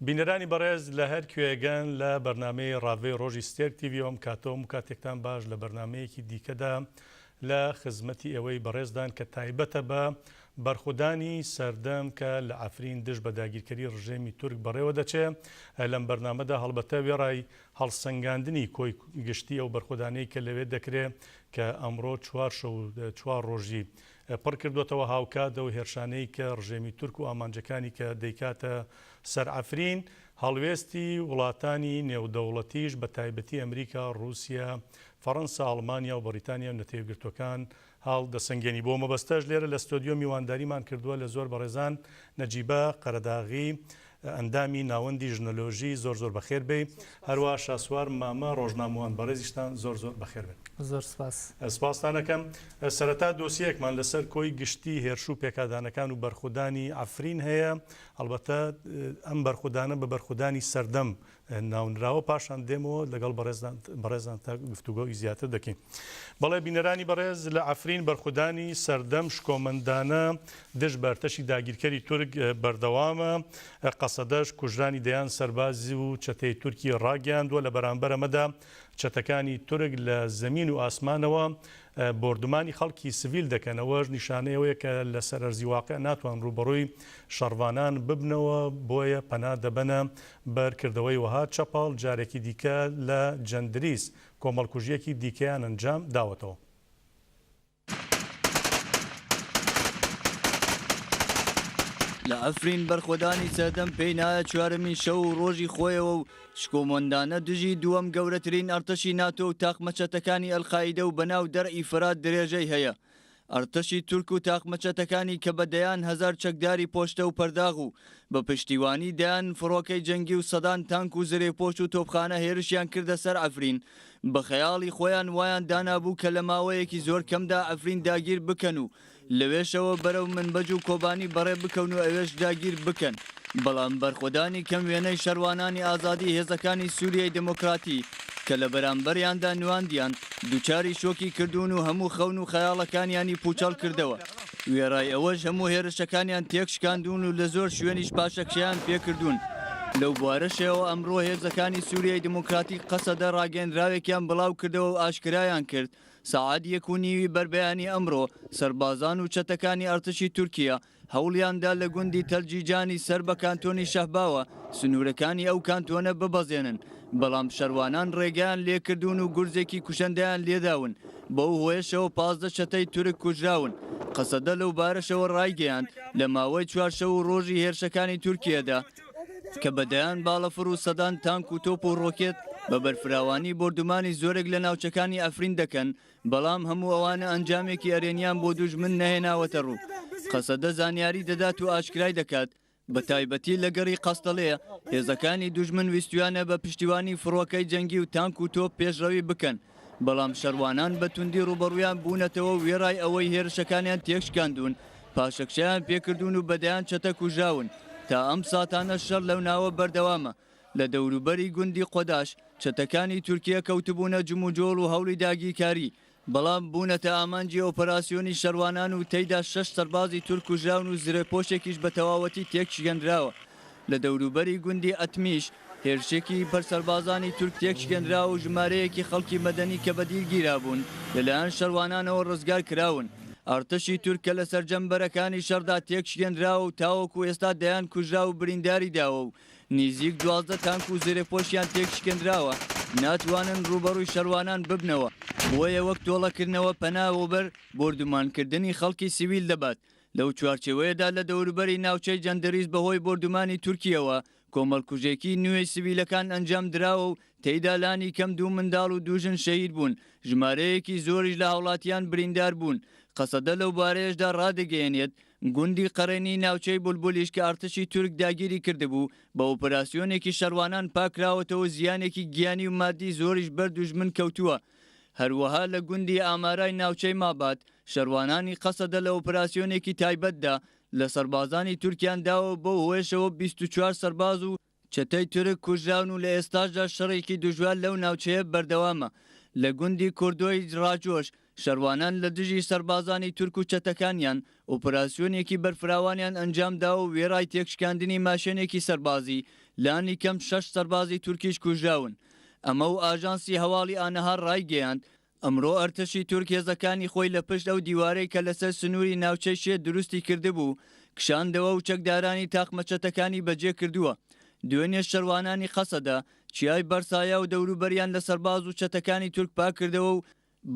بینەرانی بەڕێز لە هەر کوێگەن لە بەرنامەی ڕاڤەی ڕۆژی ستێرک تیڤی ئەم کاتەوەم و کاتێکتان باش لە بەرنامەیەکی دیکەدا لە خزمەتی ئێوەی بەڕێزدان کە تایبەتە بە بەرخودانی سەردەم کە لە عەفرین دژ بە داگیرکەری ڕژێمی تورک بەڕێوە دەچێ لەم بەرنامەدا هەڵبەتە وێڕای هەڵسەنگاندنی کۆی گشتی ئەو بەرخودانەی کە لەوێ دەکرێ کە ئەمڕۆ چوار شەو و چوار ڕۆژی پڕ کردووەتەوە هاوکات ئەو هێرشانەی کە ڕژێمی تورک و ئامانجەکانی کە دەیکاتە سەر عەفرین، هەڵوێستی وڵاتانی نێودەوڵەتیش بە تایبەتی ئەمریکا، ڕووسیا، فەڕەنسا، ئەڵمانیا و بەڕیتانیا و نەتەوەیەکگرتووەکان هەڵدەسەنگێنی. بۆ مەبەستەش لێرە لە ستۆدیۆ میوانداریمان کردووە لە زۆر بەڕێزان نەجیبە قەرەداغی ئەندامی ناوەندی ژنۆلۆژی زۆر زۆر بەخێر بێی. هەروا شاسوار مامە ڕۆژنامەوان بەڕێزیشتان زۆر زۆر بەخێر بێن. زۆر سپاس. سپاستان ئەکەم. سەرەتا دۆسیەیەکمان لەسەر کۆی گشتی هێرش و پێکادانەکان و بەرخودانی عەفرین هەیە. هەڵبەتە ئەم بەرخودانە بە بەرخودانی سەردەم ناونراوە پاشان دێمەوە لەگەڵ بەڕێزان تا گفتوگۆی زیاتر دەکەین. بەڵێ بینەرانی بەڕێز لە عەفرین بەرخودانی سەردەم شکۆمەندانە دژ بە ئەرتەشی داگیرکەری تورک بەردەوامە، قەسەدەش کوژرانی دەیان سەربازی و چەتەی تورکی ڕاگەیاندووە، لە بەرامبەر ئەمەدا چەتەکانی تورک لە زەمین و ئاسمانەوە بۆردومانی خەڵکی سڤیل دەکەن، ئەوەش نیشانەی ئەوەیە کە لە سەر ئەرزی واقع ناتوان ڕووبەڕووی شەڕڤانان ببنەوە، بۆیە پەنا دەبەنە بەر کردەوەی وەها چەپاڵ، جارێکی دیکە لە جەندریس کۆمەڵکوژییەکی دیکەیان ئەنجام داوەتەوە. لە عەفرین بەرخۆدانی سەردەم پێی نایە چوارەمین شەو و ڕۆژی خۆیەوە و شکۆمەندانە دژی دووەم گەورەترین ئەرتەشی ناتۆ و تاقمە چەتەکانی ئەلقائیدە و بەناو دەرعی فەرات درێژەی هەیە. ئەرتەشی تورک و تاقمە چەتەکانی کە بە دەیان هەزار چەکداری پۆشتە و پەرداغ و بە پشتیوانی دەیان فڕۆکەی جەنگی و سەدان تانک و زرێپۆش و تۆپخانە هێرشیان کردە سەر عەفرین بە خەیاڵی خۆیان وایان دانابوو کە لە ماوەیەکی زۆر کەمدا عەفرین داگیر بکەن و لەوێشەوە بەرەو منبەج و کۆبانی بەڕێ بکەون و ئەوێش داگیر بکەن. بەڵام بەرخۆدانی کەم وێنەی شەڕوانانی ئازادی هێزەکانی سوریای دێمۆکراتی کە لە بەرامبەریاندا نواندیان، دوچاری شۆکی کردوون و هەموو خەون و خەیاڵەکانیانی پوچەڵ کردەوە. وێڕای ئەوەش هەموو هێرشەکانیان تێکشکاندوون و لە زۆر شوێنیش پاشەکشەیان پێکردوون. لەو بوارەشەوە ئەمڕۆ هێزەکانی سوریای دیموکراتی قەسەدە ڕاگەیەندراوێکیان بڵاوکردەوە و ئاشکرایان کرد، سەعات یەک و نیوی بەربەیانی ئەمڕۆ سەربازان و چەتەکانی ئەرتشی تورکیە هەوڵیاندا لە گوندی تەل جیجانی سەر بە کانتۆنی شەهباوە سنوورەکانی ئەو کانتۆنە ببەزێنن، بەڵام شەروانان ڕێگەیان لێکردوون و گورزێکی کوشەندەیان لێداون، بەو هۆیەشەوە 15 چەتەی تورک کوژراون. قەسەدە لەو بارەشەوە ڕایگەیاند، لە ماوەی چوار شەو و ڕۆژی هێرشەکانی تورکیەدا، کە بە دەیان باڵەفڕ و سەدان تانک و تۆپ و ڕۆکێت بە بەرفراوانی بۆردومانی زۆرێک لە ناوچەکانی عەفرین دەکەن، بەڵام هەموو ئەوانە ئەنجامێکی ئەرێنیان بۆ دوژمن نەهێناوەتە ڕوو. قەسەدە زانیاری دەدات و ئاشکرای دەکات، بە تایبەتی لە گەڕی قەستەڵێ، هێزەکانی دوژمن ویستویانە بە پشتیوانی فڕۆکەی جەنگی و تانک و تۆپ پێشڕەوی بکەن، بەڵام شەڕوانان بە توندی ڕووبەڕوویان بوونەتەوە و وێڕای ئەوەی هێرشەکانیان تێکشکاندوون، پاشەکشەیان پێکردوون و بە دەیان چەتە کوژراون. تا ئەم ساتانەش شەڕ لەو ناوە بەردەوامە. لە دەوروبەری گوندی قۆداش چەتەکانی تورکیە کەوتبوونە جموجۆڵ و هەوڵی داگیرکاری، بەڵام بوونەتە ئامانجی ئۆپەراسیۆنی شەڕوانان و تێیدا شەش سەربازی تورک کوژراون و زرێپۆشێکیش بە تەواوەتی تێکشکێنراوە. لە دەوروبەری گوندی ئەتمیش هێرشێکی بەر سەربازانی تورک تێکشکێنراوە و ژمارەیەکی خەڵکی مەدەنی کە بە دیل گیرابوون لەلایەن شەڕوانانەوە ڕزگار کراون. ئەرتەشی تورک کە لە سەرجەم بەرەکانی شەڕدا تێکشکێنراوە و تاوەکو ئێستا دەیان کوژراو و برینداری داوە و نیزیک 12 تانک و زرێپۆشیان تێکشکێنراوە، ناتوانن ڕووبەڕووی شەڕوانان ببنەوە، بۆیە وەک تۆڵەکردنەوە پەنا بۆ بەر بۆردومانکردنی خەڵکی سیویل دەبات. لەو چوارچێوەیەدا لە دەوروبەری ناوچەی جەندریس بەهۆی بۆردومانی تورکیەوە کۆمەڵکوژێکی نوێی سڤیلەکان ئەنجام دراوە و تێیدا لانی کەم دوو منداڵ و دوو ژن شەهید بوون، ژمارەیەکی زۆریش لە هاوڵاتیان بریندار بوون. قەسەدە لەو بارەیەشدا ڕادەگەیەنێت، گوندی قەرەنی ناوچەی بولبولیش کە ئەرتشی تورک داگیری کردبوو، بە ئۆپراسیۆنێکی شەڕوانان پاکراوەتەوە و زیانێکی گیانی و مادی زۆریش بەر دوژمن کەوتووە. هەروەها لە گوندی ئامارای ناوچەی مابات، شەڕوانانی قەسەدە لە ئۆپراسیۆنێکی تایبەتدا لە سەربازانی تورکیان داوە و بەو هۆیەشەوە 24 سەرباز و چەتەی تورک کوژراون و لە ئێستاشدا شەڕێکی دژوار لەو ناوچەیە بەردەوامە. لە گوندی کوردۆی ڕاجۆش، شەڕوانان لە دژی سەربازانی تورک و چەتەکانیان ئۆپراسیۆنێکی بەرفراوانیان ئەنجامداوە و وێڕای تێکشکاندنی ماشێنێکی سەربازی، لانیکەم شەش سەربازی تورکیش کوژراون. ئەمە و ئاژانسی هەواڵی ئانەها ڕایگەیاند، ئەمڕۆ ئەرتەشی تورک هێزەکانی خۆی لە پشت ئەو دیوارەی کە لەسەر سنووری ناوچەی شێت دروستی کردبوو، کشاندەوە و چەکدارانی تاقمە چەتەکانی بەجێ کردووە. دوێنێش شەروانانی قەسەدە، چیای بەرسایا و دەوروبەریان لە سەرباز و چەتەکانی تورک پاککردەوە و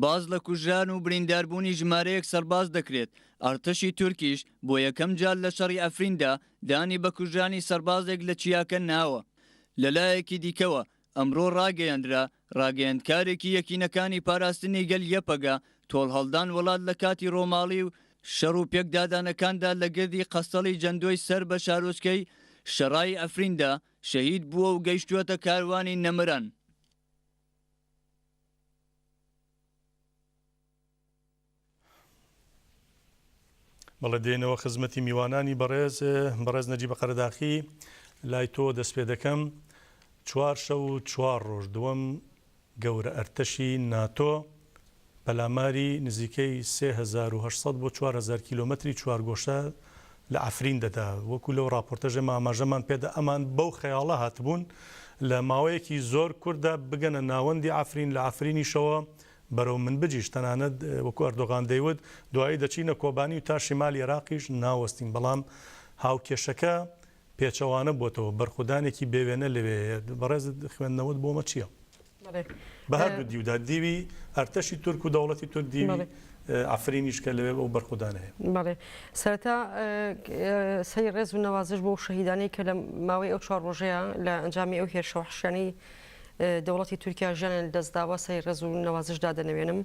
باس لە کوژران و برینداربوونی ژمارەیەک سەرباز دەکرێت، ئەرتەشی تورکیش بۆ یەکەم جار لە شەڕی عەفریندا دانی بە کوژرانی سەربازێک لە چیاکە ناوە. لەلایەکی دیکەوە، ئەمڕۆ ڕاگەیەندرا، ڕاگەیەندکارێکی یەکینەکانی پاراستنی گەل یەپەگە، تۆڵهەڵدان وەڵات لە کاتی ڕۆماڵی و شەڕ و پێکدادانەکاندا لە گردی قەستەڵی جەندۆی سەر بە شارۆچکەی شەڕای عەفریندا شەهید بووە و گەیشتووەتە کاروانی نەمران. بەڵێ دێنەوە خزمەتی میوانانی بەڕێز بەڕێز نەجیبە قەرەداخی لای تۆ دەست پێ دەکەم چوار شەو و چوار ڕۆژ دووەم گەورە ئەرتەشی ناتۆ پەلاماری نزیکەی 3800 بۆ 4000 کیلۆمەتری چوارگۆشە لە عەفرین دەدا وەکو لەو ڕاپۆرتەش ئێمە ئاماژەمان پێدا ئەمان بەو خەیاڵە هاتبوون لە ماوەیەکی زۆر کورتدا بگەنە ناوەندی عەفرین لە عەفرینیشەوە بەرەو منبجیش تەنانەت وەکو ئەردۆغان دەیوت دوایی دەچینە کۆبانی و تا شیمالی ئێراقیش ناوەستین بەڵام هاوکێشەکە پێچەوانە بۆتەوە بەرخودانێکی بێوێنە لەوێ هەیە بەڕێزت خوێندنەوەت بۆ ئەمە چییە؟ بە هەردوو دیودا دیوی ئەرتەشی تورک و دەوڵەتی تورک دیوی عەفرینیش کە لەوێ ئەو بەرخودانە هەیە. بەڵێ سەرەتا سەری ڕێز و نەوازش بۆ شەهیدانەی کە لە ماوەی ئەو چوار ڕۆژەیە لە ئەنجامی ئەو هێرشە وەحشیانەی دەوڵەتی تورکیا ژیانیان لەدەستداوە سەری ڕێز و نەوازش دادەنەوێنم.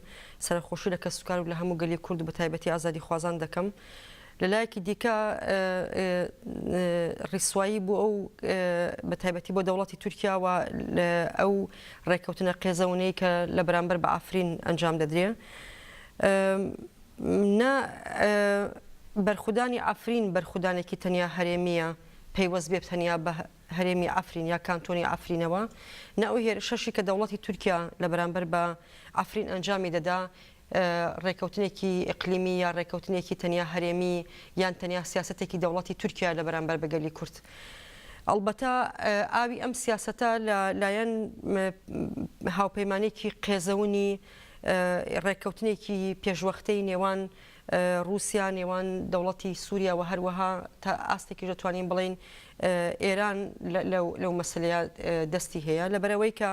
سەرەخۆشی لە کەسوکار و لە هەموو گەلی کورد و بەتایبەتی ئازادیخوازان دەکەم. لە لایەکی دیکە ڕیسوایی بۆ ئەو بە تایبەتی بۆ دەوڵەتی تورکیا و ئەو ڕێککەوتنە قێزەونەی کە لە بەرامبەر بە عەفرین ئەنجام دەدرێ نە بەرخودانی عەفرین بەرخودانێکی تەنیا هەرێمییە پەیوەست بێ تەنیا بە هەرێمی عەفرین یا کانتۆنی عەفرینەوە، نە ئەو هێرشەشی کە دەوڵەتی تورکیا لە بەرامبەر بە عەفرین ئەنجامی دەدا ڕێکەوتنێکی ئیقلیمی یا ڕێکەوتنێکی تەنیا هەرێمی یان تەنیا سیاسەتێکی دەوڵەتی تورکیا لە بەرامبەر بە گەلی کورد. ئەڵبەتە ئاوی ئەم سیاسەتە لە لایەن هاوپەیمانێکی قێزەونی ڕێککەوتنێکی پێشوەختەی نێوان ڕووسیا، نێوان دەوڵەتی سووریا و هەروەها تا ئاستێکیش دەتوانین بڵێین ئێران لەو مەسەلەیە دەستی هەیە لەبەرئەوەی کە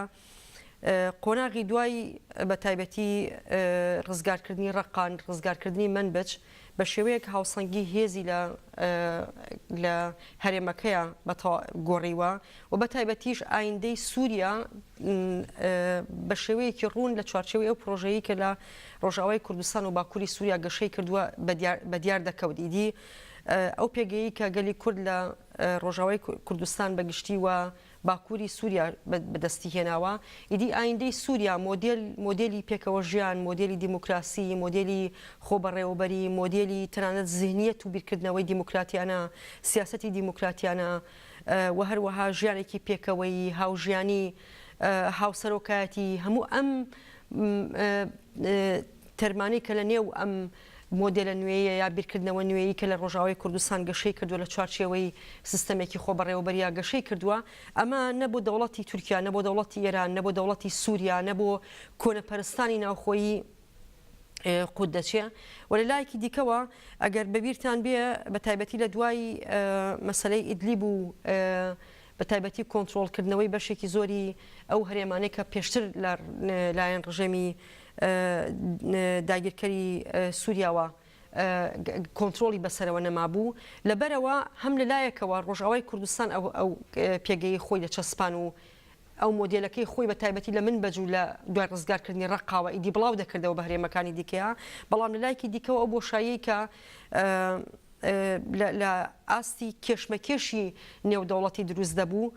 قۆناغی دوای بە تایبەتی ڕزگارکردنی ڕەققان، ڕزگارکردنی مەنبج بە شێوەیەک هاوسەنگی هێزی لە لە هەرێمەکەیا بە گۆڕیوە و بە تایبەتیش ئایندەی سووریا بە شێوەیەکی ڕوون لە چوارچێوەی ئەو پرۆژەیەی کە لە ڕۆژئاوای کوردستان و باکووری سووریا گەشەی کردووە بە دیار دەکەوت. ئیدی ئەو پێگەیەی کە گەلی کورد لە ڕۆژئاوای کوردستان بە گشتی و باکووری سووریا بەدەستی هێناوە، ئیدی ئایندەی سووریا مۆدێل، مۆدێلی پێکەوە ژیان، مۆدێلی دیموکراسی، مۆدێلی خۆبەڕێوەبەری، مۆدێلی تەنانەت زیهنیەت و بیرکردنەوەی دیموکراتیانە، سیاسەتی دیموکراتیانە و هەروەها ژیانێکی پێکەوەیی، هاوژیانی، هاوسەرۆکایەتی، هەموو ئەم تەرمانەی کە لە نێو ئەم مۆدێلە نوێیە یا بیرکردنەوە نوێیی کە لە ڕۆژئاوای کوردستان گەشەی کردووە لە چوارچێوەی سیستەمێکی خۆبەڕێوەبەرییا گەشەی کردووە، ئەمە نە بۆ دەوڵەتی تورکیا، نە بۆ دەوڵەتی ئێران، نە بۆ دەوڵەتی سووریا، نە بۆ کۆنەپەرستانی ناوخۆیی قوت دەچێ و لە لایەکی دیکەوە ئەگەر بەبیرتان بێ بە تایبەتی لە دوای مەسەلەی ئیدلیب و بە تایبەتی کۆنترۆڵکردنەوەی بەشێکی زۆری ئەو هەرێمانەی کە پێشتر لە لایەن ڕژێمی داگیرکەری سووریاوە کۆنترۆڵی بەسەرەوە نەمابوو، لەبەرئەوە هەم لە لایەکەوە ڕۆژئاوای کوردستان ئەو پێگەیەی خۆی دەچەسپان و ئەو مۆدێلەکەی خۆی بە تایبەتی لە منبەج و لە دوای ڕزگارکردنی ڕەققاوە ئیدی بڵاو دەکردەوە بە هەرێمەکانی دیکەیا، بەڵام لە لایەکی دیکەوە ئەو بۆشاییەی کە لە ئاستی کێشمەکێشی نێودەوڵەتی دروست دەبوو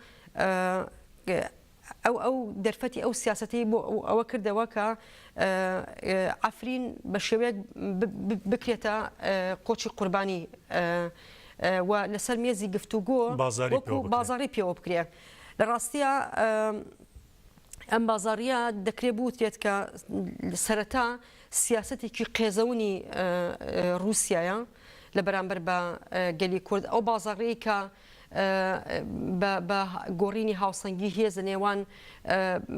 ئەو ئەو دەرفەتی ئەو سیاسەتەی بۆ ئەوە کردەوە کە عەفرین بە شێوەیەک بکرێتە قۆچی قوربانی و لەسەر مێزی گفتوگۆ وەکو بازاڕی پێوە بکرێ. لە ڕاستیا ئەم بازاڕیە دەکرێ بوترێت کە سەرەتا سیاسەتێکی قێزەونی ڕووسیایە لە بەرامبەر بە گەلی کورد ئەو بازاڕیەی کە. بە گۆڕینی هاوسەنگی هێز لە نێوان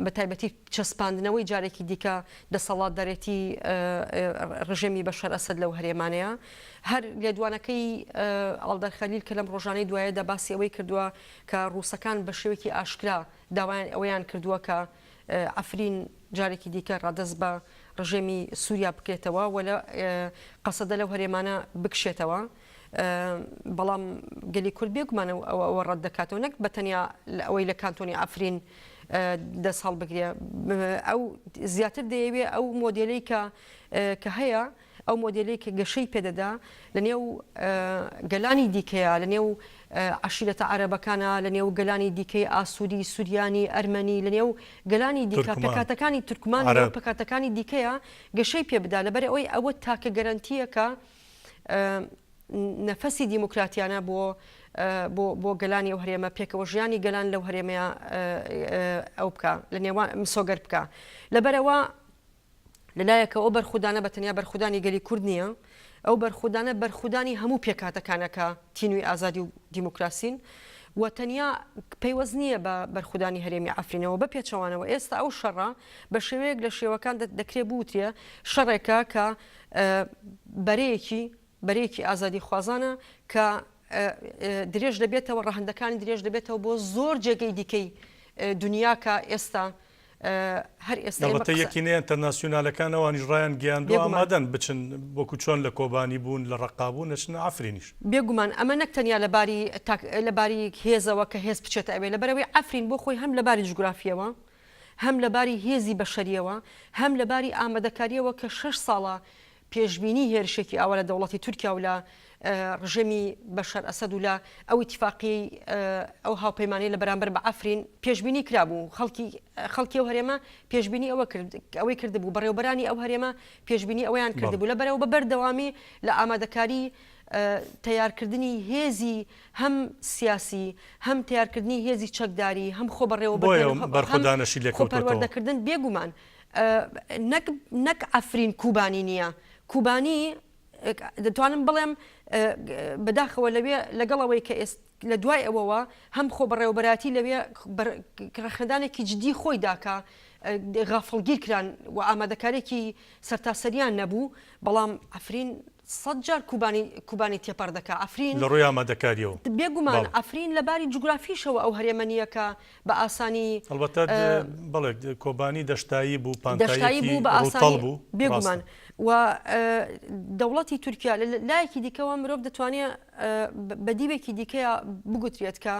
بە تایبەتی چەسپاندنەوەی جارێکی دیکە دەسەڵاتدارێتی ڕژێمی بەشار ئەسەد لەو هەرێمانەیە. هەر لێدوانەکەی ئاڵدەر خەلیل کە لەم ڕۆژانەی دوایەدا باسی ئەوەی کردووە کە ڕووسەکان بە شێوەیەکی ئاشکرا داوایان ئەوەیان کردووە کە عەفرین جارێکی دیکە ڕادەست بە ڕژێمی سووریا بکرێتەوە و لە قەسەدە لەو هەرێمانە بکشێتەوە. بەڵام گەلی کورد بێگومان ئەوە ئەوە ڕەت دەکاتەوە نەک بە تەنیا ئەوەی لە کانتۆنی عەفرین دەست هەڵبگرێ ئەو زیاتر دەیەوێ ئەو مۆدێلەی کە کە هەیە ئەو مۆدێلەی کە گەشەی پێدەدا لە نێو گەلانی دیکەیە لە نێو عەشیرەتە عەرەبەکانە لە نێو گەلانی دیکەی ئاسووری سوریانی ئەرمەنی لە نێو گەلانی دیکە پێکهاتەکانی تورکمان پێکهاتەکانی دیکەیە گەشەی پێ بدا لەبەر ئەوەی ئەوە تاکە گەرەنتییەکە نەفەسی دیموکراتیانە بۆ بۆ بۆ گەلانی ئەو هەرێمە پێکەوە ژیانی گەلان لەو هەرێمەیە ئەو بکە لە نێوان مسۆگەر بکە لەبەرەوە لەلایەکە ئەو بەرخودانە بە تەنیا بەرخودانی گەلی کورد نییە ئەو بەرخودانە بەرخودانی هەموو پێکهاتەکانە کە تینوی ئازادی و دیموکراسین و تەنیا پەیوەست نییە بە بەرخودانی هەرێمی عەفرینەوە بە پێچەوانەوە ئێستا ئەو شەڕە بە شێوەیەک لە شێوەکان دەکرێ بوترێ شەڕێکە کە بەرەیەکی بەرەیەکی ئازادیخوازانە کە درێژ دەبێتەوە ڕەهەندەکانی درێژ دەبێتەوە بۆ زۆر جێگەی دیکەی دنیا کە ئێستا هەر ئێستا ئەڵبەتە یەکینە ئینتەرناسیۆنالەکان ئەوانیش ڕایان گەیاندووە ئامادەن بچن وەکو چۆن لە کۆبانی بوون لە ڕەقا بوون ئەچنە عەفرینیش. بێگومان ئەمە نەک تەنیا لە باری تاک لە باری هێزەوە کە هێز بچێتە ئەوێ لەبەرئەوەی عەفرین بۆ خۆی هەم لە باری جوگرافییەوە هەم لە باری هێزی بەشەرییەوە، هەم لە باری ئامادەکارییەوە کە شەش ساڵە پێشبینی هێرشێکی ئاوا لە دەوڵەتی تورکیا و لە ڕژێمی بەشار ئەسەد و لە ئەو ئیتیفاقیەی ئەو هاوپەیمانەی لە بەرامبەر بە عەفرین پێشبینی کرابوو خەڵکی خەڵکی ئەو هەرێمە پێشبینی ئەوە کرد ئەوەی کردبوو بەڕێوەبەرانی ئەو هەرێمە پێشبینی ئەوەیان کردبوو لەبەرەوە بە بەردەوامی لە ئامادەکاری تەیارکردنی هێزی هەم سیاسی، هەم تەیارکردنی هێزی چەکداری، هەم خۆ بەڕێوەبردن، هەم خۆ پەروەردەکردن، بێگومان نەک نەک عەفرین کوبانی نییە، کوبانی دەتوانم بڵێم بەداخەوە لەوێ لەگەڵ ئەوەی کە ئێست لە دوای ئەوەوە هەم خۆ بەڕێوەبەرایەتی لەوێ ڕەخنەدانێکی جدی خۆی دا کە غافڵگیر کران و ئامادەکارییەکی سەرتاسەریان نەبوو، بەڵام عەفرین سەت جار کوبانی کوبانی تێپەڕ دەکا عەفرین. لە ڕووی ئامادەکاریەوە. بێگومان بەڵێ. عەفرین لە باری جوگرافیشەوە ئەو هەرێمە نییە کە بە ئاسانی. ئەڵبەتە بەڵێ کۆبانی دەشتایی بوو دەشتایی پانتاییەکی بوو بە ڕووتەڵ ئاسانی بوو بێگومان ڕاستە. و دەوڵەتی تورکیا لە لایەکی دیکەوە مرۆڤ دەتوانێ بە دیوێکی دیکەیا بگوترێت کە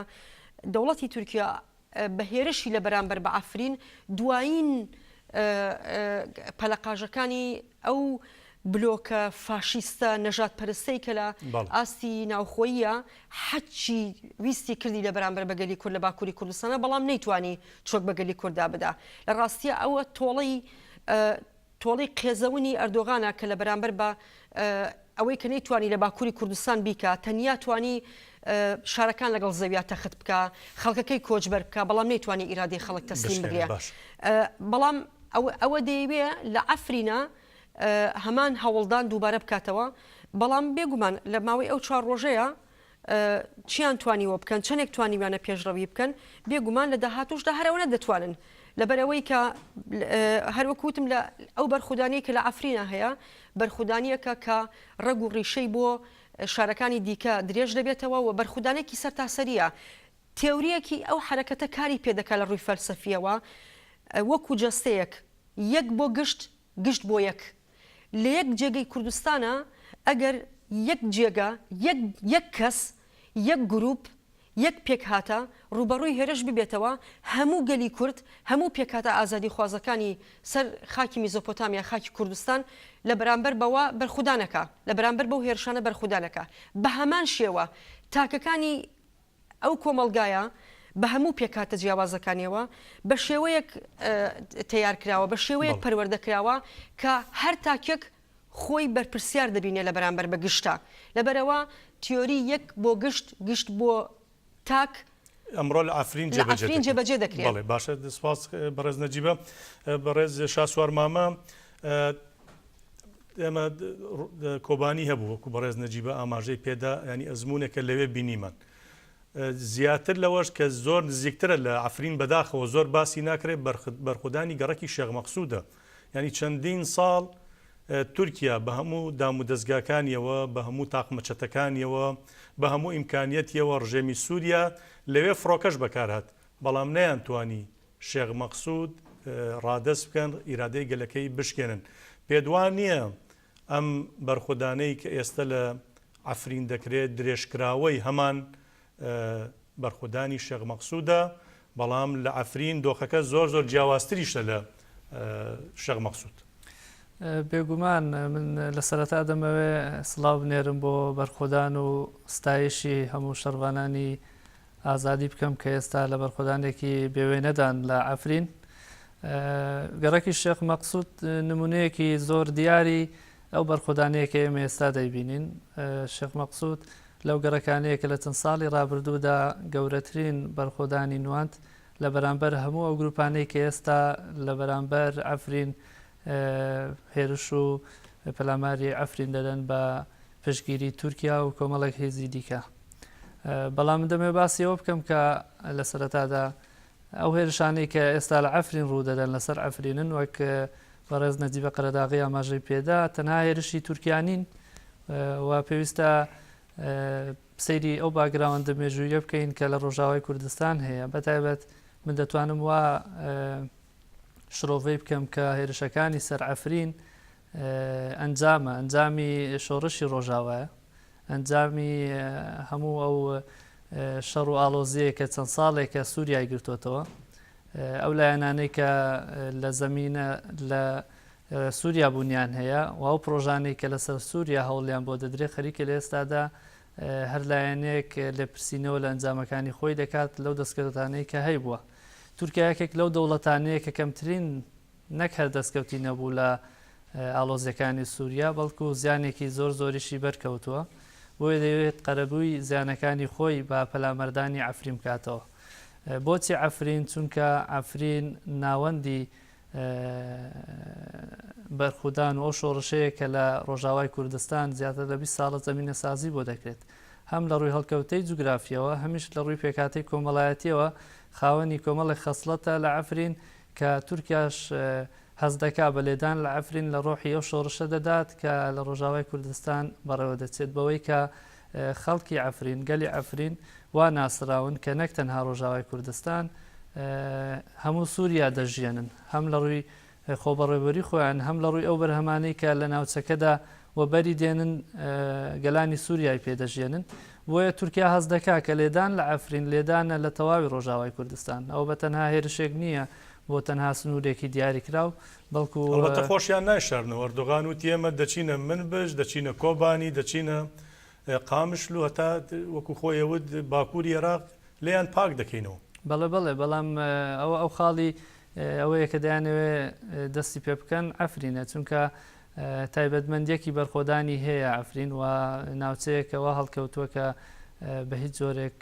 دەوڵەتی تورکیا بە هێرشی لە بەرامبەر بە عەفرین دوایین پەلەقاژەکانی ئەو بلۆکە فاشیستە نەژادپەرستەی کە لە ئاستی ناوخۆییە حەچی ویستی کردی لە بەرامبەر بە گەلی کورد لە باکووری کوردستانە بەڵام نەیتوانی چۆک بە گەلی کورددا بدا لە ڕاستیە ئەوە تۆڵەی تۆڵەی قێزەونی ئەردۆغانە کە لە بەرامبەر بە ئەوەی کە نەیتوانی لە باکوری کوردستان بیکا تەنیا توانی شارەکان لەگەڵ زەویا تەخت بکا خەڵکەکەی کۆچبەر بکا بەڵام نەیتوانی ئیرادەی خەڵک تەسلیم بگرێ بەڵام ئەوە دەیەوێ لە عەفرینە هەمان هەوڵدان دووبارە بکاتەوە بەڵام بێگومان لە ماوەی ئەو چوار ڕۆژەیە چیان توانیوە بکەن، چەندێک توانیویانە پێشڕەوی بکەن، بێگومان لە داهاتووشدا هەر ئەوەنە دەتوانن. لەبەرئەوەی کە هەر وەکو وتم لە ئەو بەرخودانەی کە لە عەفرینا هەیە، بەرخودانییەکە کە ڕەگ و ڕیشەی بۆ شارەکانی دیکە درێژ دەبێتەوە و بەرخودانێکی سەرتاسەرییە. تێورییەکی ئەو حەرەکەتە کاری پێ دەکا لە ڕووی فەلسەفییەوە وەکو جەستەیەک، یەک بۆ گشت، گشت بۆ یەک. لە یەک جێگەی کوردستانا ئەگەر یەک جێگە، یەک یەک کەس، یەک گروپ، یەک پێکهاتە ڕووبەڕووی هێرش ببێتەوە، هەموو گەلی کورد، هەموو پێکهاتە ئازادیخوازەکانی سەر خاکی میزۆپۆتامیا، خاکی کوردستان لە بەرامبەر بەوە بەرخودانەکا، لە بەرامبەر بەو هێرشانە بەرخودانەکا. بە هەمان شێوە تاکەکانی ئەو کۆمەڵگایە بە هەموو پێکهاتە جیاوازەکانیەوە بە شێوەیەک تەیار کراوە، بە شێوەیەک پەروەردە کراوە کە هەر تاکێک خۆی بەرپرسیار دەبینێ لە بەرامبەر بە گشتا. لەبەرئەوە تیۆری یەک بۆ گشت، گشت بۆ تاک ئەمڕۆ لە عەفرین جێبەجێ دەکرێ. بەڵێ باشە سپاس بەڕێز نەجیبە. بەڕێز شاسوار مامە ئێمە کۆبانی هەبوو وەکو بەڕێز نەجیبە ئاماژەی پێدا ینی ئەزمونێکە لەوێ بینیمان. زیاتر لەوەش کە زۆر نزیکترە لە عەفرین بەداخەوە زۆر باسی ناکرێت بەرخودانی گەڕەکی شێخ مەقسودە یانی چەندین ساڵ تورکیا بە هەموو دامودەزگاکانیەوە بە هەموو تاقمە چەتەکانیەوە بە هەموو ئیمکانیەتیەوە ڕژێمی سوریا لەوێ فڕۆکەش بەکارهات بەڵام نەیانتوانی شێخ مەقسود ڕادەست بکەن ئیرادەی گەلەکەی بشکێنن پێت وا نییە ئەم بەرخودانەی کە ئێستە لە عەفرین دەکرێت درێژکراوەی هەمان بەرخودانی شێخ مەقسودە، بەڵام لە عەفرین دۆخەکە زۆر زۆر جیاوازتریشە لە شێخ مەقسود. بێگومان من لە سەرەتا دەمەوێ سڵاو بنێرم بۆ بەرخۆدان و ستایشی هەموو شەڕڤانانی ئازادی بکەم کە ئێستا لە بەرخۆدانێکی بێوێنەدان لە عەفرین. گەڕەکی شێخ مەقسود نمونەیەکی زۆر دیاری ئەو بەرخۆدانەیە کە ئێمە ئێستا دەیبینین. شێخ مەقسود لەو گەڕەکانەیە کە لە چەند ساڵی ڕابردوودا گەورەترین بەرخۆدانی نواند لە بەرامبەر هەموو ئەو گروپانەی کە ئێستا لە بەرامبەر عەفرین هێرش و پەلاماری عەفرین دەدەن بە پشتگیری تورکیا و کۆمەڵێک هێزی دیکە. بەڵام من دەمەوێت باسی ئەوە بکەم کە لە سەرەتادا ئەو هێرشانەی کە ئێستا لە عەفرین ڕوو دەدەن لەسەر عەفرینن وەک بەڕێز نەجیبە قەرەداغی ئاماژەی پێدا تەنها هێرشی تورکیا نین و پێویستە سەیری ئەو background ە مێژوویە بکەین کە لە ڕۆژاوای کوردستان هەیە بە تایبەت من دەتوانم وا شرۆڤەی بکەم کە هێرشەکانی سەر عەفرین ئەنجامە ئەنجامی شۆڕشی ڕۆژاوایە ئەنجامی هەموو ئەو شەڕ و ئاڵۆزیەیە کە چەند ساڵێکە سووریای گرتوتەوە ئەو لایەنانەی کە لە زەمینە لە سووریا بوونیان هەیە و ئەو پرۆژانەی کە لەسەر سووریا هەوڵیان بۆ دەدرێت خەریکە لە ئێستادا هەر لایەنێک لێپرسینەوە لە ئەنجامەکانی خۆی دەکات لەو دەستکەوتانەی کە هەیبووە. تورکیا یەکێک لەو دەوڵەتانەیە کە کەمترین نەک هەر دەستکەوتی نەبوو لە ئاڵۆزیەکانی سوریا بەڵکو زیانێکی زۆر زۆریشی بەرکەوتووە بۆیە دەیەوێت قەرەبووی زیانەکانی خۆی بە پەلامەردانی عەفرین بکاتەوە. بۆچی عەفرین؟ چونکە عەفرین ناوەندی بەرخودان و ئەو شۆڕشەیە کە لە ڕۆژاوای کوردستان زیاتر لە 20 ساڵە زەمینەسازی بۆ دەکرێت هەم لە ڕووی هەڵکەوتەی جوگرافیەوە هەمیش لە ڕووی پێکهاتەی کۆمەڵایەتیەوە خاوەنی کۆمەڵێک خەسڵەتە لە عەفرین کە تورکیاش هەست دەکا بە لێدان لە عەفرین لە ڕۆحی ئەو شۆڕشە دەدات کە لە ڕۆژاوای کوردستان بەڕێوە دەچێت بەوەی کە خەڵکی عەفرین، گەلی عەفرین وا ناسراون کە نەک تەنها ڕۆژاوای کوردستان، هەموو سووریا دەژیەنن، هەم لە ڕووی خۆبەڕێوەبەری خۆیان، هەم لە ڕووی ئەو بەرهەمانەی کە لە ناوچەکەدا وەبەری دێنن، گەلانی سووریای پێ دەژیەنن. بۆیە تورکیا هەست دەکا کە لێدان لە عەفرین، لێدانە لە تەواوی ڕۆژاوای کوردستان. ئەوە بە تەنها هێرشێک نییە بۆ تەنها سنوورێکی دیاریکراو، بەڵکو. ئەڵبەتە خۆشیان نایشارنەوە، ئەردۆغان وتی ئێمە دەچینە منبج، دەچینە کۆبانی، دەچینە قامشلو هەتا وەکو خۆی ئەوت باکووری ئێراق لێیان پاک دەکەینەوە. بەڵێ بەڵێ، بەڵام ئەوە ئەو خاڵی ئەوەیە کە دەیانەوێ دەستی پێ بکەن عەفرینە، چونکە تایبەتمەندیەکی بەرخۆدانی هەیە عەفرین و ناوچەیەکە وا هەڵکەوتووە کە بە هیچ جۆرێک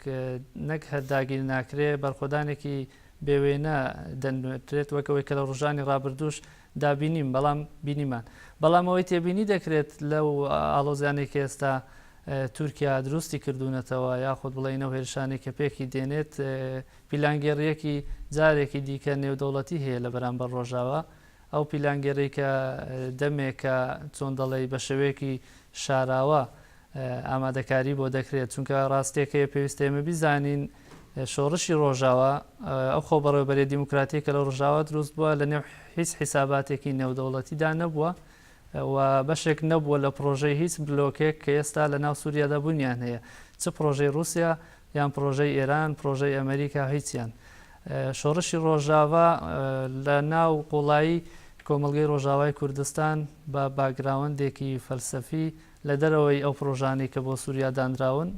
نەک هەر داگیر ناکرێ بەرخۆدانێکی بێ وێنە دەنوێترێت وەک ئەوەی کە لە ڕۆژانی ڕابردووش دا بینیم بەڵام بینیمان بەڵام ئەوەی تێبینی دەکرێت لەو ئاڵۆزیانەی کە ئێستا تورکیا دروستی کردوونەتەوە یاخود بڵێین ئەو هێرشانەی کە پێکی دێنێت پیلانگێڕیەکی جارێکی دیکە نێودەوڵەتی هەیە لە بەرامبەر ڕۆژاوا ئەو پیلانگێڕی کە دەمێکە چۆن دەڵێی بە شێوەیەکی شاراوە ئامادەکاری بۆ دەکرێت، چونکە ڕاستیەک هەیە پێویستە ئێمە بیزانین شۆڕشی ڕۆژاوا ئەو خۆبەڕێوەبەریە دیموکراتیە کە لە ڕۆژاوا دروست بووە لە نێو هیچ حیساباتێکی نێودەوڵەتیدا نەبووە و بەشێک نەبووە لە پڕۆژەی هیچ بلۆکێک کە ئێستا لە ناو سووریادا بوونیان هەیە چ پڕۆژەی ڕووسیا یان پڕۆژەی ئێران پڕۆژەی ئەمریکا هیچیان شۆڕشی ڕۆژاڤا لە ناو قوڵایی کۆمەڵگەی ڕۆژاوای کوردستان بە background ێکی فەلسەفی لە دەرەوەی ئەو پڕۆژانەی کە بۆ سووریا دانراون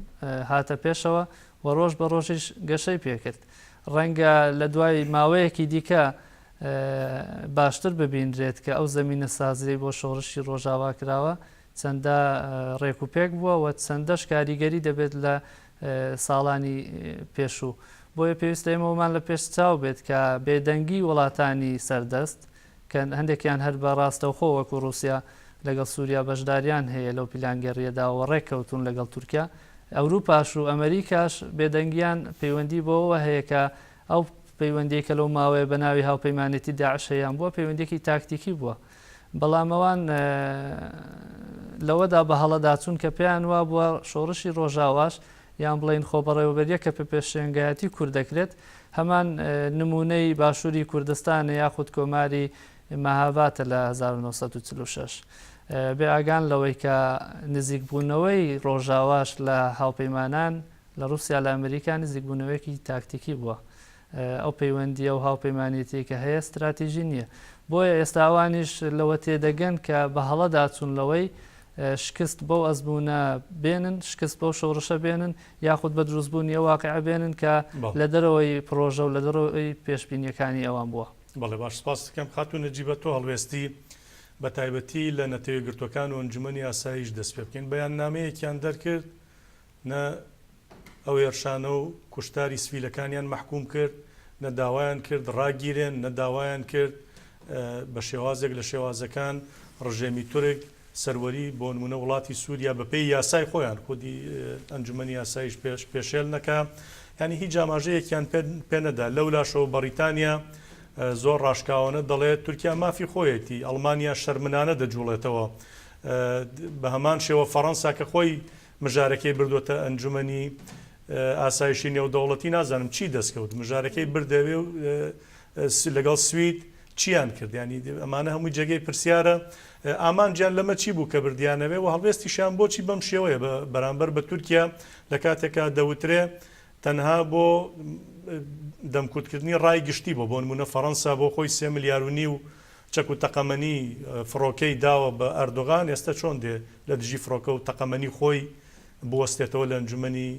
هاتە پێشەوە و ڕۆژ بە ڕۆژیش گەشەی پێکرد. ڕەنگە لە دوای ماوەیەکی دیکە باشتر ببینرێت کە ئەو زەمینەسازیەی بۆ شۆڕشی ڕۆژاوا کراوە چەندە ڕێک و پێک بووە و چەندەش کاریگەری دەبێت لە ساڵانی پێشوو. بۆیە پێویستە ئێمە ئەوەمان لە پێش چاو بێت کە بێدەنگی وڵاتانی سەردەست کە هەندێکیان هەر بە ڕاستەوخۆ وەکو ڕووسیا لەگەڵ سووریا بەشداریان هەیە لەو پیلانگێڕییەدا و ڕێککەوتوون لەگەڵ تورکیا. ئەوروپاش و ئەمریکاش بێدەنگیان پەیوەندی بەوەوە هەیە کە ئەو پەیوەندیەی کە لەو ماوەیە بە ناوی هاوپەیمانێتی داعش هەیان بووە پەیوەندیەکی تاکتیکی بووە بەڵام ئەوان لەوەدا بە هەڵەدا چوون کە پێیان وابووە شۆڕشی ڕۆژاواش یان بڵێین خۆبەڕێوەبەریە کە پە پێشێنگایەتی کورد دەکرێت هەمان نمونەی باشووری کوردستانە یاخود کۆماری مەهاباتە لە 1946 بێ ئاگان لەوەی کە نزیکبوونەوەی ڕۆژاواش لە هاوپەیمانان لە ڕووسیا لە ئەمریکا نزیکبوونەوەیەکی تاکتیکی بووە. ئەو پەیوەندییە و هاوپەیمانێتیەی کە هەیە ستراتیژی نییە. بۆیە ئێستا ئەوانیش لەوە تێدەگەن کە بە هەڵەدا چوون لەوەی شکست بەو ئەزموونە بێنن، شکست بەو شۆڕشە بێنن یاخود بە دروستبوونی ئەو واقیعە بێنن کە لە دەرەوەی پڕۆژە و لە دەرەوەی پێشبینییەکانی ئەوان بووە. بەڵێ باش سپاست دەکەم خاتوو نەجیبە تۆ هەڵوێستی بە تایبەتی لە نەتەوە یەکگرتووەکان و ئەنجومەنی ئاسایش دەست پێ بکەین بەیاننامەیەکیان دەرکرد نە ئەو هێرشانە و کوشتاری سڤیلەکانیان مەحکوم کرد، نە داوایان کرد ڕاگیرێن، نە داوایان کرد بە شێوازێک لە شێوازەکان ڕژێمی تورک سەروەری بۆ نمونە وڵاتی سوریا بە پێی یاسای خۆیان خودی ئەنجومەنی ئاسایش پێش پێشێل نەکا یانی هیچ ئاماژەیەکیان پێ پێ نەدا لەولاشەوە بەڕیتانیا زۆر ڕاشکاوانە دەڵێت تورکیا مافی خۆیەتی ئەڵمانیا شەرمنانە دەجوڵێتەوە بە هەمان شێوە فەڕەنسا کە خۆی مژارەکەی بردووەتە ئەنجومەنی ئاسایشی نێودەوڵەتی نازانم چی دەستکەوت مژارەکەی بردەوێ و لەگەڵ سوید چیان کرد ینی ئەمانە هەمووی جێگەی پرسیارە ئامانجیان لەمە چی بوو کە بردیانەوێ و هەڵوێستیشیان بۆچی بەم شێوەیە بە بەرامبەر بە تورکیا لە کاتێکا دەوترێ تەنها بۆ دەمکوتکردنی ڕای گشتی بۆ بۆ نمونە فەڕەنسا بۆ خۆی سێ ملیار و نیو چەک و تەقەمەنی فڕۆکەی داوە بە ئەردۆغان، ئێستا چۆن دێ لە دژی فڕۆکە و تەقەمەنی خۆی بوەستێتەوە لە ئەنجومەنی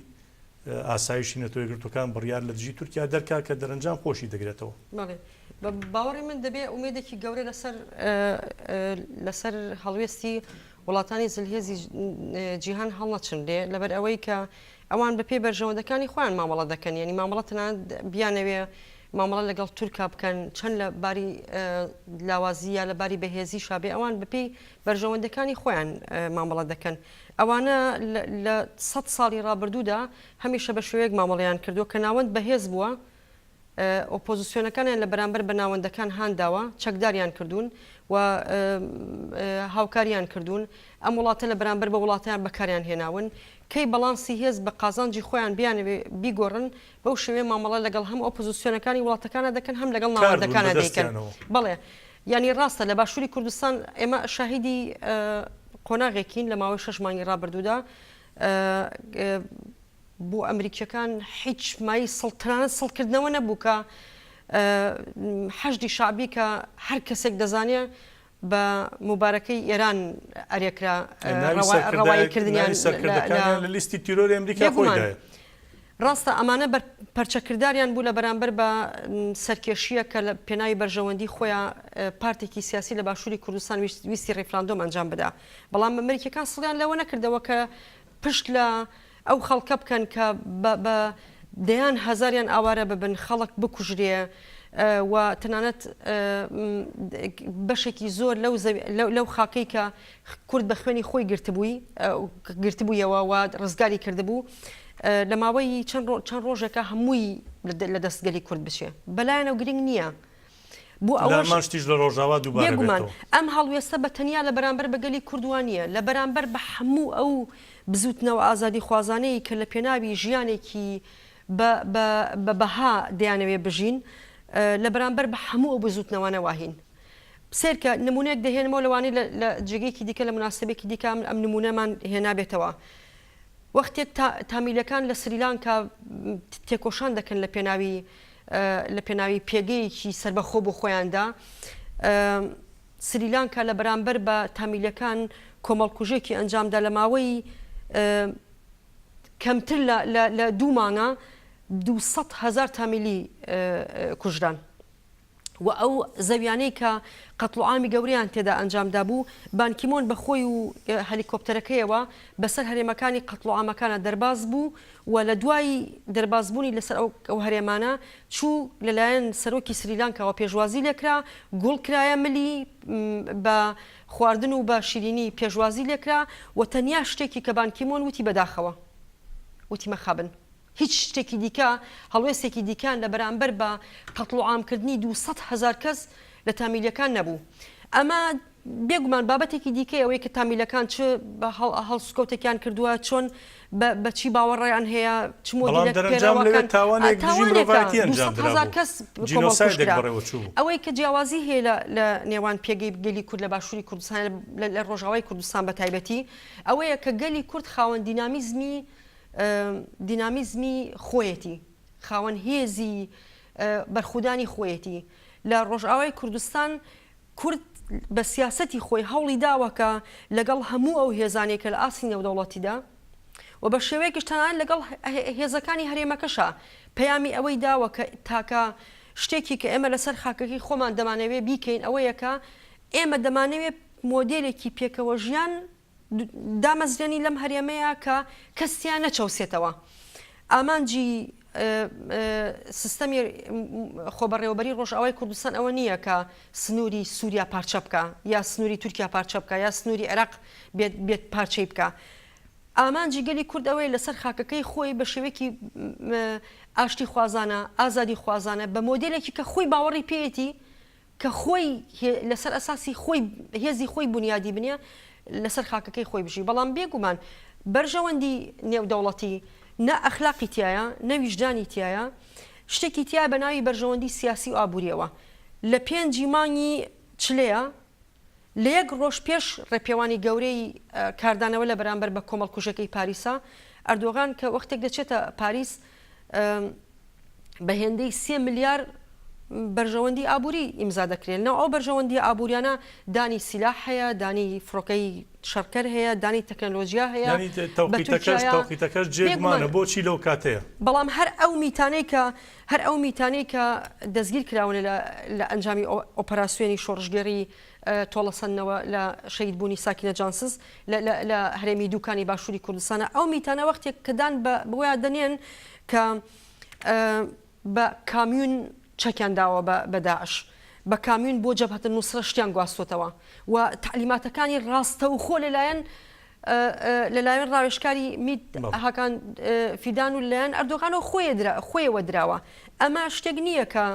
ئاسایشی نەتەوە یەکگرتووەکان بڕیار لە دژی تورکیا دەرکا کە دەرەنجام خۆشی دەگرێتەوە. بەڵێ بە باوەڕی من دەبێ ئومێدێکی گەورە لەسەر لەسەر هەڵوێستی وڵاتانی زلهێزی جیهان هەڵنەچنرێ لەبەر ئەوەی کە ئەوان بەپێی بەرژەوەندەکانی خۆیان مامەڵە دەکەن یعنی مامەڵە تەنانەت بیانەوێ مامەڵە لەگەڵ تورکا بکەن چەند لە باری لاوازی یا لە باری بەهێزیشا بێ ئەوان بەپێی بەرژەوەندەکانی خۆیان مامەڵە دەکەن ئەوانە لە سەد ساڵی ڕابردوودا هەمیشە بە شێوەیەک مامەڵەیان کردووە کە ناوەند بەهێز بووە ئۆپۆزسیۆنەکانیان لە بەرامبەر بە ناوەندەکان هانداوە، چەکداریان کردوون و هاوکاریان کردوون، ئەم وڵاتە لە بەرامبەر بە وڵاتیان بەکاریان هێناون، کەی بەڵانسی هێز بە قازانجی خۆیان بیانەوێ بیگۆڕن، بەو شێوەیە مامەڵە لەگەڵ هەم ئۆپۆزسیۆنەکانی وڵاتەکانا دەکەن هەم لەگەڵ کار بوون ناوەندەکانا دەیکەن. بەدەستیانەوە. بەڵێ یانی ڕاستە لە باشووری کوردستان ئێمە شاهیدی قۆناغێکین لە ماوەی شەش مانگی ڕابردوودا بۆ ئەمریکیەکان هیچ مایەی سڵ تەنانەت سڵکردنەوە نەبوو کە حەشدی شەعبی کە هەر کەسێک دەزانێ بە موبارەکەی ئێران ئەرێکرا ڕەواییکردنیان سەرکردەکانیان لە لیستی تیرۆری ئەمریکا خۆیدایە. ڕاستە ئەمانە بەر پەرچەکرداریان بوو لە بەرامبەر بە سەرکێشییە کە لە پێناوی بەرژەوەندی خۆیان پارتێکی سیاسی لە باشووری کوردستان ویستی ڕیفراندۆم ئەنجام بدا بەڵام ئەمریکیەکان سڵیان لەوە نەکردەوە کە پشت لە ئەو خەڵکە بکەن کە بە دەیان هەزاریان ئاوارە ببن، خەڵک بکوژرێ و تەنانەت بەشێکی زۆر لەو لەو خاکەی کە کورد بە خوێنی خۆی گرتبووی گرتبوویەوە و ڕزگاری کردبوو لە ماوەی چەند ڕۆژێکە هەمووی لە دەست گەلی کورد بچێ بەلایەنەوە گرنگ نییە. بۆ ئەوەش لە هەمان شتیش لە ڕۆژاوا دووبارە بێگومان بێتەوە. ئەم هەڵوێستە بە تەنیا لە بەرامبەر بە گەلی کورد وا نییە، لە بەرامبەر بە هەموو ئەو بزووتنەوە ئازادیخوازانەی کە لە پێناوی ژیانێکی بە بە بە بەها دەیانەوێ بژین، لە بەرامبەر بە هەموو ئەو بزووتنەوانە واهین. سەیرکە نموونەیەک دەهێنمەوە لەوانەیە لە لە جێگەیەکی دیکە لە موناسەبێکی دیکە ئەم ئەم نموونەمان هێنابێتەوە. وەختێک تا تامیلەکان لە سریلانکا تێکۆشان دەکەن لە پێناوی لە پێناوی پێگەیەکی سەربەخۆ بۆ خۆیاندا، سریلانکا لە بەرامبەر بە تامیلەکان کۆمەڵکوژێکی ئەنجامدا لە ماوەی کەمتر لە دوو مانگا 200 هەزار تامیلی کوژران. و ئەو زەویانەی کە قەتڵوعامی گەورەیان تێدا ئەنجام دابوو، بان کیمۆن بە خۆی و هەلیکۆپتەرەکەیەوە بەسەر هەرێمەکانی قەتڵوعامەکانا دەرباز بوو و لە دوای دەربازبوونی لەسەر ئەو هەرێمانە چوو لەلایەن سەرۆکی سریلانکاوە پێشوازی لێکرا، گوڵ کرایە ملی، بە خواردن و بە شیرینی پێشوازی لێکرا و تەنیا شتێکی کە بان کیمۆن وتی بەداخەوە. وتی مەخابن هیچ شتێکی دیکە، هەڵوێستێکی دیکەیان لە بەرامبەر بە قەتڵوعامکردنی 200 هەزار کەس لە تامیلیەکان نەبوو. ئەمە بێگومان بابەتێکی دیکەیە ئەوەی کە تامیلەکان چ هەڵسوکەوتێکیان کردووە، چۆن بە چی باوەڕیان هەیە، چ بەڵام مۆدیلێک دەرەنجام لەوێ پەیڕەوەکەن، تاوانێک دژی تاوانێکە مرۆڤایەتی 200 هەزار ئەنجامدرابوو، کەس جینۆسایدێک کۆمەڵکوژکرا. بەڕێوەچووبوو. ئەوەی کە جیاوازی هەیە لە لە نێوان پێگەی گەلی کورد لە باشووری کوردستان لە ڕۆژاوای کوردستان بە تایبەتی ئەوەیە کە گەلی کورد خاوەن دینامیزمی دینامیزمی خۆیەتی، خاوەن هێزی بەرخودانی خۆیەتی. لە ڕۆژئاوای کوردستان کورد بە سیاسەتی خۆی هەوڵی داوە کە لەگەڵ هەموو ئەو هێزانەی کە لە ئاستی نێودەوڵەتیدا و بە شێوەیەکیش تەنانەت لەگەڵ هێزەکانی هەرێمەکەشا پەیامی ئەوەی داوە کە تاکە شتێکی کە ئێمە لەسەر خاکەکەی خۆمان دەمانەوێ بیکەین ئەوەیە کە ئێمە دەمانەوێ مۆدێلێکی پێکەوەژیان دامەزرێنی لەم هەرێمەیە کە کەس تیا نەچەوسێتەوە. ئامانجی سیستەمی خۆبەڕێوەبەری ڕۆژئاوای کوردستان ئەوە نییە کە سنووری سووریا پارچە بکا یا سنووری تورکیا پارچە بکا یا سنووری عێراق بێت بێت پارچەی بکا. ئامانجی گەلی کورد ئەوەیە لەسەر خاکەکەی خۆی بە شێوەیەکی ئاشتیخوازانە، ئازادیخوازانە، بە مۆدێلێکی کە خۆی باوەڕی پێیەتی، کە خۆی لەسەر ئەساسی خۆی هێزی خۆی بونیادی بنێ لەسەر خاکەکەی خۆی بژی بەڵام بێگومان بەرژەوەندی نێودەوڵەتی نە ئەخلاقی تایە نە ویژدانی تایە شتێکی تایە بە ناوی بەرژەوەندی سیاسی و ئابووریەوە لە پێنجی مانگی چلەیە لە یەک ڕۆژ پێش ڕێپێوانی گەورەی کاردانەوە لە بەرامبەر بە کۆمەڵکوژەکەی پاریسا ئەردۆغان کە وەختێک دەچێتە پاریس بە هێندەی سێ ملیار بەرژەوەندی ئابووری ئیمزا دەکرێن ناو ئەو بەرژەوەندی ئابووریانە دانی سیلاح هەیە دانی فڕۆکەی شەڕکەر هەیە دانی تەکنەلۆژیا هەیە یانی تەوقیتەکەش تەوقیتەکەش جێگمانە بۆچی لەو کاتەیە؟ بەڵام هەر ئەو میتانەی کە هەر ئەو میتانەی کە دەستگیر کراون لە لە ئەنجامی ئۆپەراسیۆنی شۆڕشگێڕی تۆڵەسەندنەوە لە شەهید بوونی ساکینە جانسز لە لە لە هەرێمی دووکانی باشووری کوردستانە ئەو میتانە وەختێک کە دان بە بۆیان دەنێن کە بە کامیون چەکیان داوە بە بە داعش بە کامیون بۆ جەبهەت نوسرە شتیان گواستۆتەوە و تەعلیماتەکانی ڕاستەوخۆ لەلایەن لەلایەن ڕاوێژکاری میت هاکان فیدان و لەلایەن ئەردۆغانەوە خۆیەوە دراوە. ئەمە شتێک نییە کە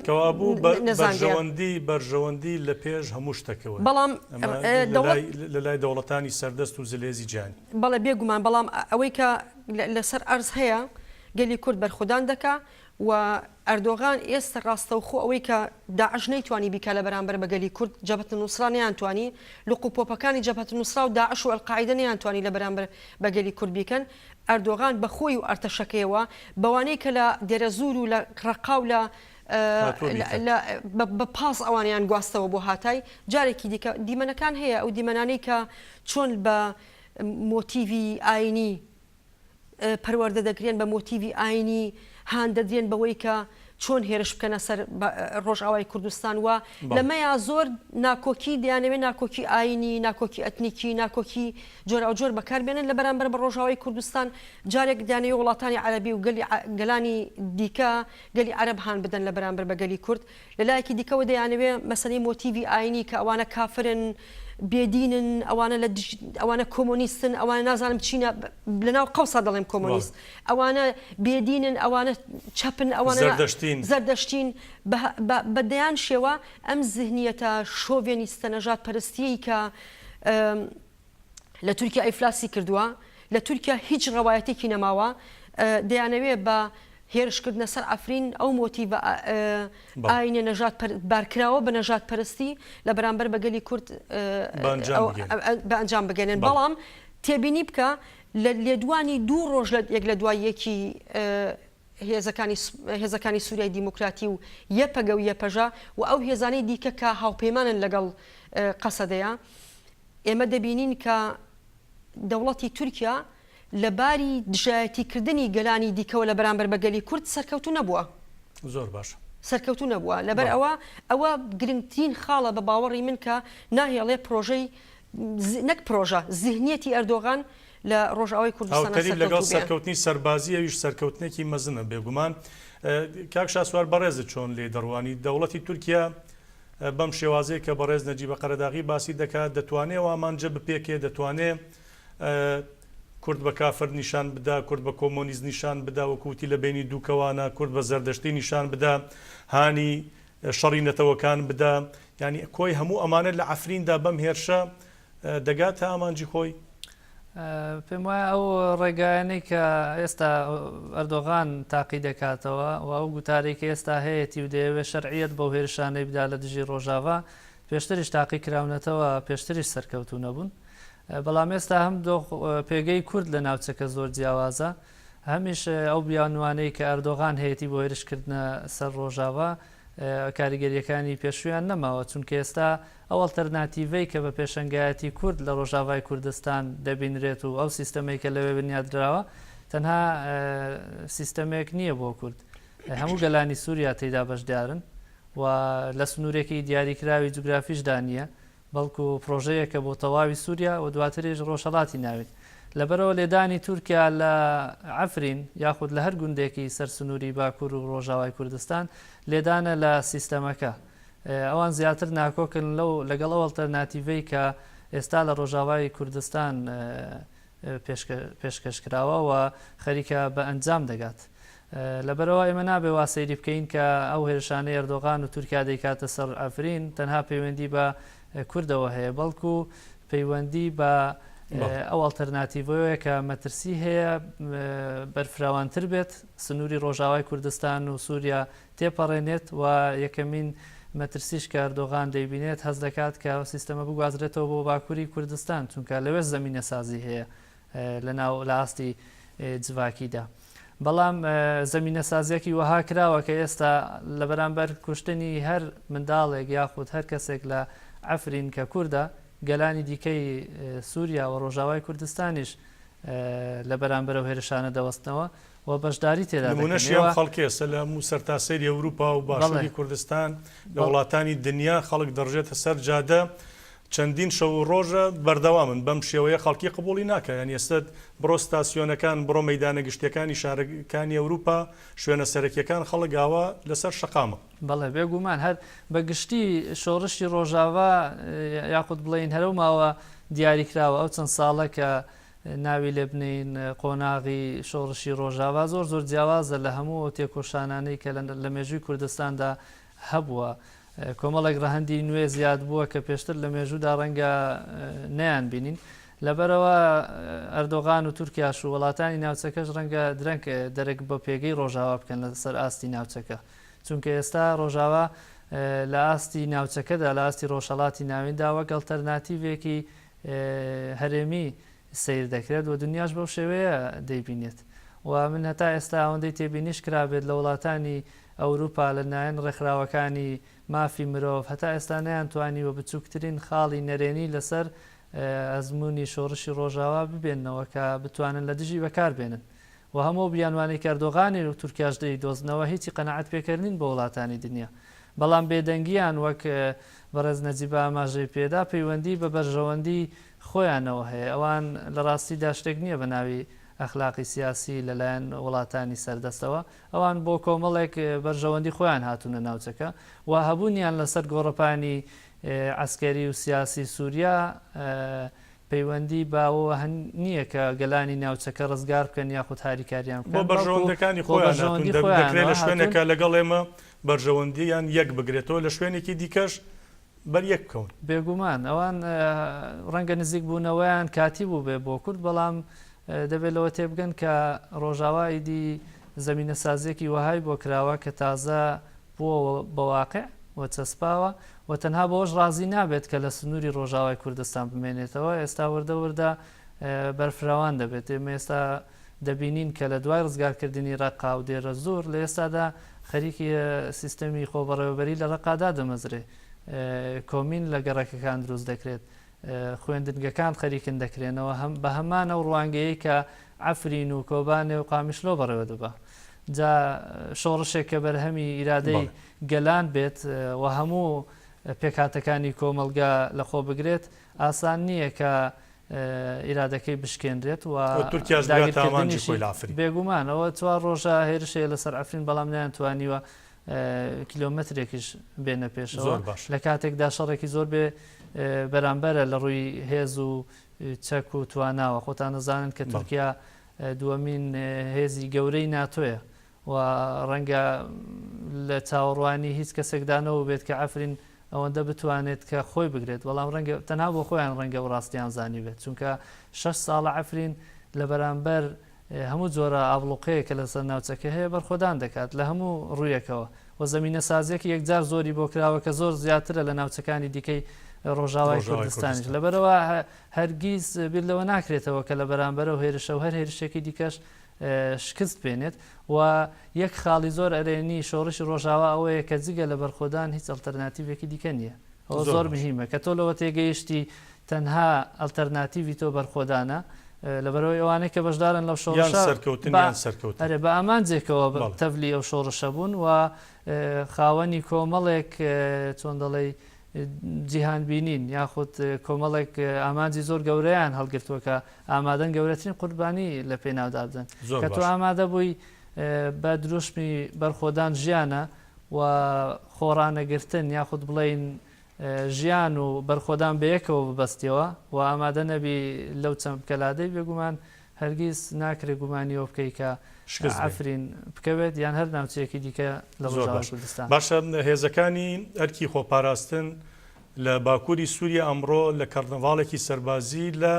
کەوابوو بەرژەوەندی بەرژەوەندی لە پێش هەموو شتەکەوە بەڵام لە لای دەوڵەتانی سەردەست و زلێزی جیهانی. بەڵێ بێگومان بەڵام ئەوەی کە لەسەر ئەرز هەیە گەلی کورد بەرخودان دەکا و ئەردۆغان ئێستە ڕاستەوخۆ ئەوەی کە داعش نەیتوانی بیکا لە بەرامبەر بە گەلی کورد، جەبهەت نوسرا نەیانتوانی، لق و پۆپەکانی جەبهەت نوسرا و داعش و ئەلقاعیدە نەیانتوانی لە بەرامبەر بە گەلی کورد بیکەن، ئەردۆغان بە خۆی و ئەرتەشەکەیەوە، بەوانەی کە لە دێرەزوور و لە ڕەقا و لە لە بە پاس ئەوانەیان گواستەوە بۆ هاتای، جارێکی دیکە دیمەنەکان هەیە، ئەو دیمەنانەی کە چۆن بە مۆتیڤی ئاینی پەروەردە دەکرێن بە مۆتیڤی ئاینی هان دەدرێن بەوەی کە چۆن هێرش بکەنە سەر ڕۆژئاوای کوردستان و لەمەیا زۆر ناکۆکی دەیانەوێت ناکۆکی ئاینی ناکۆکی ئەتنیکی ناکۆکی جۆراوجۆر بەکار بێنن لە بەرامبەر بە ڕۆژاوای کوردستان جارێک دەیانەوێت وڵاتانی عەرەبی و گەلی گەلانی دیکە گەلی عەرەب هان بدەن لە بەرامبەر بە گەلی کورد لە لایەکی دیکەوە دەیانەوێ مەسەلەی مۆتیڤی ئاینی کە ئەوانە کافرن، بێدینن، ئەوانە لە دژ ئەوانە کۆمۆنیستن، ئەوانە نازانم چینە، لەناو قەوسا دەڵێم کۆمۆنیست، ئەوانە بێدینن، ئەوانە چەپن، ئەوانە زەردەشتین. زەردەشتین، بە بە بە دەیان شێوە ئەم زهنیەتە شۆڤێنیستە نەژادپەرستییەی کە لە تورکیا ئیفلاسی کردووە، لە تورکیا هیچ ڕەوایەتێکی نەماوە، دەیانەوێ بە هێرشکردنە سەر عەفرین ئەو مۆتیڤە ئاینە نەژاد بارکراوە بە نەژادپەرستی لە بەرامبەر بە گەلی کورد بە ئەنجام بگەێنن. بەڵام تێبینی بکە لە لێدوانی دوو ڕۆژ لە یەک لە دوای یەکی هێزەکانی هێزەکانی سوریای دیموکراتی و یەپەگە و یەپەژە و ئەو هێزانەی دیکە کە هاوپەیمانن لەگەڵ قەسەدەیە ئێمە دەبینین کە دەوڵەتی تورکیا لە باری دژایەتی کردنی گەلانی دیکەوە لە بەرامبەر بە گەلی کورد سەرکەوتوو نەبووە. زۆر باشە. سەرکەوتوو نەبووە. لەبەر ئەوە ئەوە گرنگترین خاڵە بە باوەڕی من کە ناهێڵێ پرۆژەی نەک پرۆژە، زیهنیەتی ئەردۆغان لە ڕۆژئاوای کوردستانا هاوتەریب لەگەڵ سەرکەوتوو بێ. سەرکەوتنی سەربازی ئەویش سەرکەوتنێکی مەزنە بێگومان. کاک شاسوار بەڕێزت چۆن لێی دەڕوانی؟ دەوڵەتی تورکیا بەم شێوازەی کە بەڕێز نەجیبە قەرەداغی باسی دەکات دەتوانێ ئەو ئامانجە بپێکێ؟ دەتوانێ. کورد بە کافر نیشان بدا، کورد بە کۆمۆنیست نیشان بدا، وەکو وتی لە بەینی دووکەوانە، کورد بە زەردەشتی نیشان بدا، هانی شەڕی نەتەوەکان بدا، یانی کۆی هەموو ئەمانە لە عەفریندا بەم هێرشە دەگاتە ئامانجی خۆی؟ پێم وایە ئەو ڕێگایانەی کە ئێستا ئەردۆغان تاقی دەکاتەوە و ئەو گوتارەی کە ئێستا هەیەتی و دەیەوێت شەرعیەت بەو هێرشانەی بدا لە دژی ڕۆژاڤا پێشتریش تاقی کراونەتەوە پێشتریش سەرکەوتوو نەبوون بەڵام ئێستا هەم دۆخ پێگەی کورد لە ناوچەکە زۆر جیاوازە هەمیش ئەو بیانوانەی کە ئەردۆغان هەیەتی بۆ هێرشکردنە سەر ڕۆژاڤا کاریگەرییەکانی پێشوویان نەماوە، چونکە ئێستا ئەو ئەڵتەرناتیڤەی کە بە پێشەنگایەتی کورد لە ڕۆژاڤای کوردستان دەبینرێت و ئەو سیستەمەی کە لەوێ بنیادراوە تەنها سیستەمێک نییە بۆ کورد، هەموو گەلانی سووریا تێیدا بەشدارن و لە سنوورێکی دیاریکراوی جوگرافیشدا نییە. بەڵکو پڕۆژەیەکە بۆ تەواوی سوریا و دواتریش ڕۆژهەڵاتی ناوین. لەبەرئەوە لێدانی تورکیا لە عەفرین یاخود لە هەر گوندێکی سەر سنووری باکور و ڕۆژاوای کوردستان لێدانە لە سیستەمەکە. ئەوان زیاتر ناکۆکن لەو لەگەڵ ئەو ئەڵتەرناتیڤەی کە ئێستا لە ڕۆژاوای کوردستان پێشکەش کراوە و خەریکە بە ئەنجام دەگات. لەبەرئەوە ئێمە نابێ وا سەیری بکەین کە ئەو هێرشانەی ئەردۆغان و تورکیا دەیکاتە سەر عەفرین تەنها پەیوەندی بە کوردەوە هەیە، بەڵکو پەیوەندی بە ئەو ئەڵتەرناتیڤەوەیە کە مەترسی هەیە بەرفراوانتر بێت، سنووری ڕۆژاوای کوردستان و سووریا تێپەڕێنێت و یەکەمین مەترسیش کە ئەردۆغان دەیبینێت هەست دەکات کە ئەو سیستەمە بگوازرێتەوە بۆ باکووری کوردستان چونکە لەوێش زەمینەسازی هەیە لە ناو لە ئاستی جڤاکیدا. بەڵام زەمینەسازیەکی وەها کراوە کە ئێستا لە بەرامبەر کوشتنی هەر منداڵێک یاخود هەر کەسێک لە عەفرین کە کوردە، گەلانی دیکەی سووریا و ڕۆژاوای کوردستانیش لە بەرامبەر ئەو هێرشانە دەوەستنەوە و بەشداری تێدا دەکەن. نمونەشی ئەم خەڵکە ئێستا لە هەموو سەرتاسەری ئەوروپا و باشووری کوردستان لە وڵاتانی دنیا خەڵک دەڕژێتە سەر جادە چەندین شەو و ڕۆژە بەردەوامن بەم شێوەیە خەڵکی قبوڵی ناکا یانی ئێستا بڕۆ ستاسیۆنەکان بڕۆ مەیدانە گشتیەکانی شارەکانی ئەوروپا شوێنە سەرەکیەکان خەڵک ئاوا لەسەر شەقامە. بەڵێ بێگومان هەر بە گشتی شۆڕشی ڕۆژاڤا یاخود بڵێین هەر ئەو ماوە دیاریکراوە ئەو چەند ساڵە کە ناوی لێ بنێین قۆناغی شۆڕشی ڕۆژاڤا زۆر زۆر جیاوازە لە هەموو ئەو تێکۆشانانەی کە لە مێژووی کوردستاندا هەبووە کۆمەڵێک ڕەهەندی نوێ زیاد بووە کە پێشتر لە مێژوودا ڕەنگە نەیان بینین. لەبەرئەوە ئەردۆغان و تورکیاش و وڵاتانی ناوچەکەش ڕەنگە درەنگ دەرک بە پێگەی ڕۆژاوا بکەن لەسەر ئاستی ناوچەکە. چونکە ئێستا ڕۆژاوا لە ئاستی ناوچەکەدا، لە ئاستی ڕۆژهەڵاتی ناویندا وەک ئەڵتەرناتیڤێکی هەرێمی سەیر دەکرێت و دنیاش بەو شێوەیە دەیبینێت و من هەتا ئێستا ئەوەندەی تێبینیش کرابێت لە وڵاتانی ئەوروپا لە لایەن ڕێکخراوەکانی مافی مرۆڤ هەتا ئێستا نەیانتوانیوە بچووکترین خاڵی نەرێنی لەسەر ئەزموونی شۆڕشی ڕۆژاوا ببێننەوە کە بتوانن لە دژی بەکار بێنن و هەموو ئەو بیانوانەی کە ئەردۆغانی و تورکیاش دەیدۆزنەوە هیچی قەناعەت پێکەر نین بۆ وڵاتانی دنیا بەڵام بێدەنگیان وەک بەڕێز نەجیبە ئاماژەی پێدا پەیوەندی بە بەرژەوەندی خۆیانەوە هەیە ئەوان لە ڕاستیدا شتێک نییە بە ناوی ئەخلاقی سیاسی لەلایەن وڵاتانی سەردەستەوە ئەوان بۆ کۆمەڵێک بەرژەوەندی خۆیان هاتوونە ناوچەکە و هەبوونیان لەسەر گۆڕەپانی عەسکەری و سیاسی سووریا پەیوەندی بەوەوە نییە کە گەلانی ناوچەکە ڕزگار بکەن یاخود هاریکاریان بۆ بکەن، بەڵکو بەرژەوەندەکانی بۆ خۆیان هاتوون، بەرژەوەندی خۆیانەوە دەکرێت لە هاتوون. شوێنێکا لەگەڵ ئێمە بەرژەوەندییان یەک بگرێتەوە، لە شوێنێکی دیکەش بەر یەک بکەون. بێگومان ئەوان ڕەنگە نزیکبوونەوەیان کاتی بووبێ بۆ کورد، بەڵام دەبێت لەوە تێبگەن کە ڕۆژاوا ئیدی زەمینەسازییەکی وەهای بۆ کراوە کە تازە بووە بە واقع و چەسپاوە و تەنها بەوەش ڕازی نابێت کە لە سنووری ڕۆژاوای کوردستان بمێنێتەوە، ئێستا وردە وردە بەرفراوان دەبێت، ئێمە ئێستا دەبینین کە لە دوای ڕزگارکردنی ڕەققا و دێرەزوور لە ئێستادا خەریکی سیستەمی خۆبەڕێوەبەری لە ڕەققا دادەمەزرێ، کۆمین لە گەڕەکەکان دروست دەکرێت، خوێندنگەکان خەریکن دەکرێنەوە هەم بە هەمان ئەو ڕوانگەیەی کە عەفرین و کۆبانێ و قامیشلۆ بەڕێوە دەبا. جا شۆڕشێک کە بەرهەمی ئیرادەی گەلان بێت و هەموو پێکهاتەکانی کۆمەڵگا لەخۆ بگرێت ئاسان نییە کە ئیرادەکەی بشکێنرێت و تورکیاش بگاتە ئامانجی خۆی لە عەفرین. بێگومان ئەوە چوار ڕۆژە هێرش هەیە لەسەر عەفرین بەڵام نەیانتوانیوە کیلۆمەترێکیش بێنە پێشەوە زۆر باش. لە کاتێکدا شەڕێکی زۆر بێ بەرامبەرە لە ڕووی هێز و. چەک و تواناوە. خۆتان دەزانن کە تورکیا دووەمین هێزی گەورەی ناتۆیە و ڕەنگە لە چاوەڕوانی هیچ کەسێکدا نەبووبێت کە عەفرین ئەوەندە بتوانێت کە خۆی بگرێت، بەڵام ڕەنگە تەنها بۆ خۆیان ڕەنگە ئەو ڕاستیان زانیبێت، چونکە شەش ساڵە عەفرین لە بەرامبەر هەموو جۆرە ئابڵوقەیەک کە لەسەر ناوچەکە هەیە بەرخۆدان دەکات لە هەموو ڕوویەکەوە و زەمینەسازییەکی یەکجار زۆری بۆ کراوە کە زۆر زیاترە لە ناوچەکانی دیکەی ڕۆژاوای کوردستانیش لەبەرئەوە هەرگیز بیر لەوە ناکرێتەوە کە لە بەرامبەر ئەو هێرشە و هەر هێرشێکی دیکەش شکست بێنێت و یەک خاڵی زۆر ئەرێنی شۆڕشی ڕۆژاوا ئەوەیە کە جگە لە بەرخۆدان هیچ ئەڵتەرناتیڤێکی دیکە نییە. ئەوە زۆر مهیمە کە تۆ لەوە تێگەیشتی تەنها ئەڵتەرناتیڤی تۆ بەرخۆدانە لەبەرئەوەی ئەوانەی کە بەشدارن لەو شۆڕشە ئەرێ بە ئامانجێکەوە تەڤلی ئەو شۆڕشە بوون و خاوەنی کۆمەڵێک چۆن دەڵێی جیهانبینین یاخود کۆمەڵێک ئامانجی زۆر گەورەیان هەڵگرتووە کە ئامادەن گەورەترین قوربانی لە پێناودا بدەن. کە تۆ ئامادە بووی بە دروشمی بەرخۆدان ژیانە و خۆڕانەگرتن یاخود بڵێین ژیان و بەرخۆدان بەیەکەوە ببەستیەوە و ئامادە نەبی لەو چەمکە لادەی بێگومان هەرگیز ناکرێ گومانی ئەوە بکەی کە شکست بێ. عەفرین بکەوێت یان هەر ناوچەیەکی دیکە لە زۆر ڕۆژاوای باش. کوردستان. باشە هێزەکانی ئەرکی خۆپاراستن لە باکووری سووریا ئەمڕۆ لە کەرنەڤاڵێکی سەربازی لە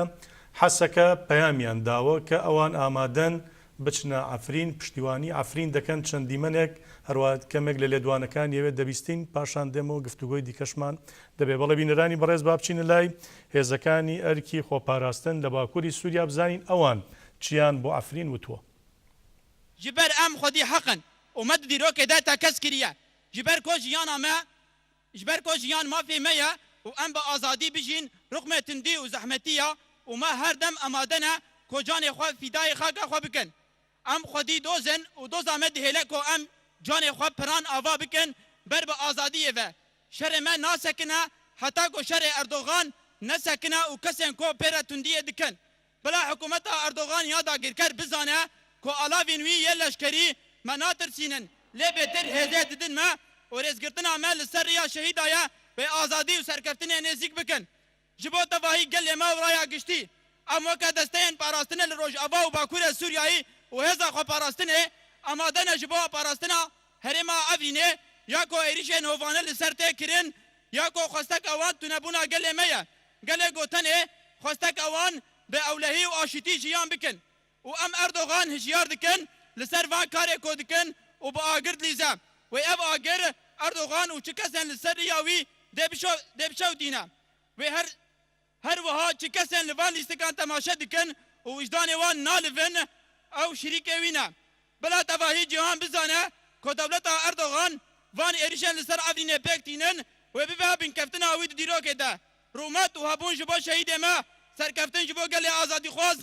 حەسەکە پەیامیان داوە کە ئەوان ئامادەن بچنە عەفرین پشتیوانی عەفرین دەکەن چەند دیمەنێک هەروا کەمێک لە لێدوانەکانی ئەوێ دەبیستین پاشان دێمەوە گفتوگۆی دیکەشمان دەبێ بەڵێ بینەرانی بەڕێز با بچینە لای هێزەکانی ئەرکی خۆپاراستن لە باکووری سووریا بزانین ئەوان چیان بۆ عەفرین وتووە. Ji ber em xwedî heq in û me di dîrokê de tekez kiriye. Ji ber ku jiyana me ji ber ku jiyan mafê me ye û em bi azadî bijîn ruxmê tundî û zehmetî ye û me her dem amade ne ku canê xwe fîdayê xaka xwe bikin. Em xwedî doz in û doza me dihêle ku em canê xwe piran ava bikin ber bi azadiyê ve. Şerê me nasekine heta ku şerê Erdogan nesekine û kesên ku pê re tundiyê dikin. Bila hikûmeta Erdogan ya dagirker bizane ku alavên wî yê leşkerî me natirsînin lê bêtir hêzê didin me û rêzgirtina me li ser riya şehîda ye wê azadî û serkeftinê nêzîk bikin. Ji bo tevahî gelê me û raya giştî em weke desteyên parastinê li Rojava û Bakurê Sûriyeyê û hêza xweparastinê amade ne ji bo parastina herêma Efrînê ya ku êrîşên hovane li ser tê kirin ya ku xwesteka wan tunebûna gelê me ye. Gelê ku tenê xwesteka wan bi ewlehî û aşîtî jiyan bikin û em Erdogan hişyar dikin li ser van karê ku dikin û bi agir dilîze. Wê ev agir Erdogan û çi kesên li ser riya wî dê bişewitîne. Wê her her wiha çi kesên li van lîstikan temaşe dikin û wijdanê wan nalivin ew şirîkê wî ne. Bila tevahî cîhan bizane ku dewleta Erdogan van êrîşên li ser Efrînê pêk tînin wê bibe binkeftina wî di dîrokê de. Rûmet û hebûn ji bo şehîdê me, serkeftin ji bo gelê azadîxwaz,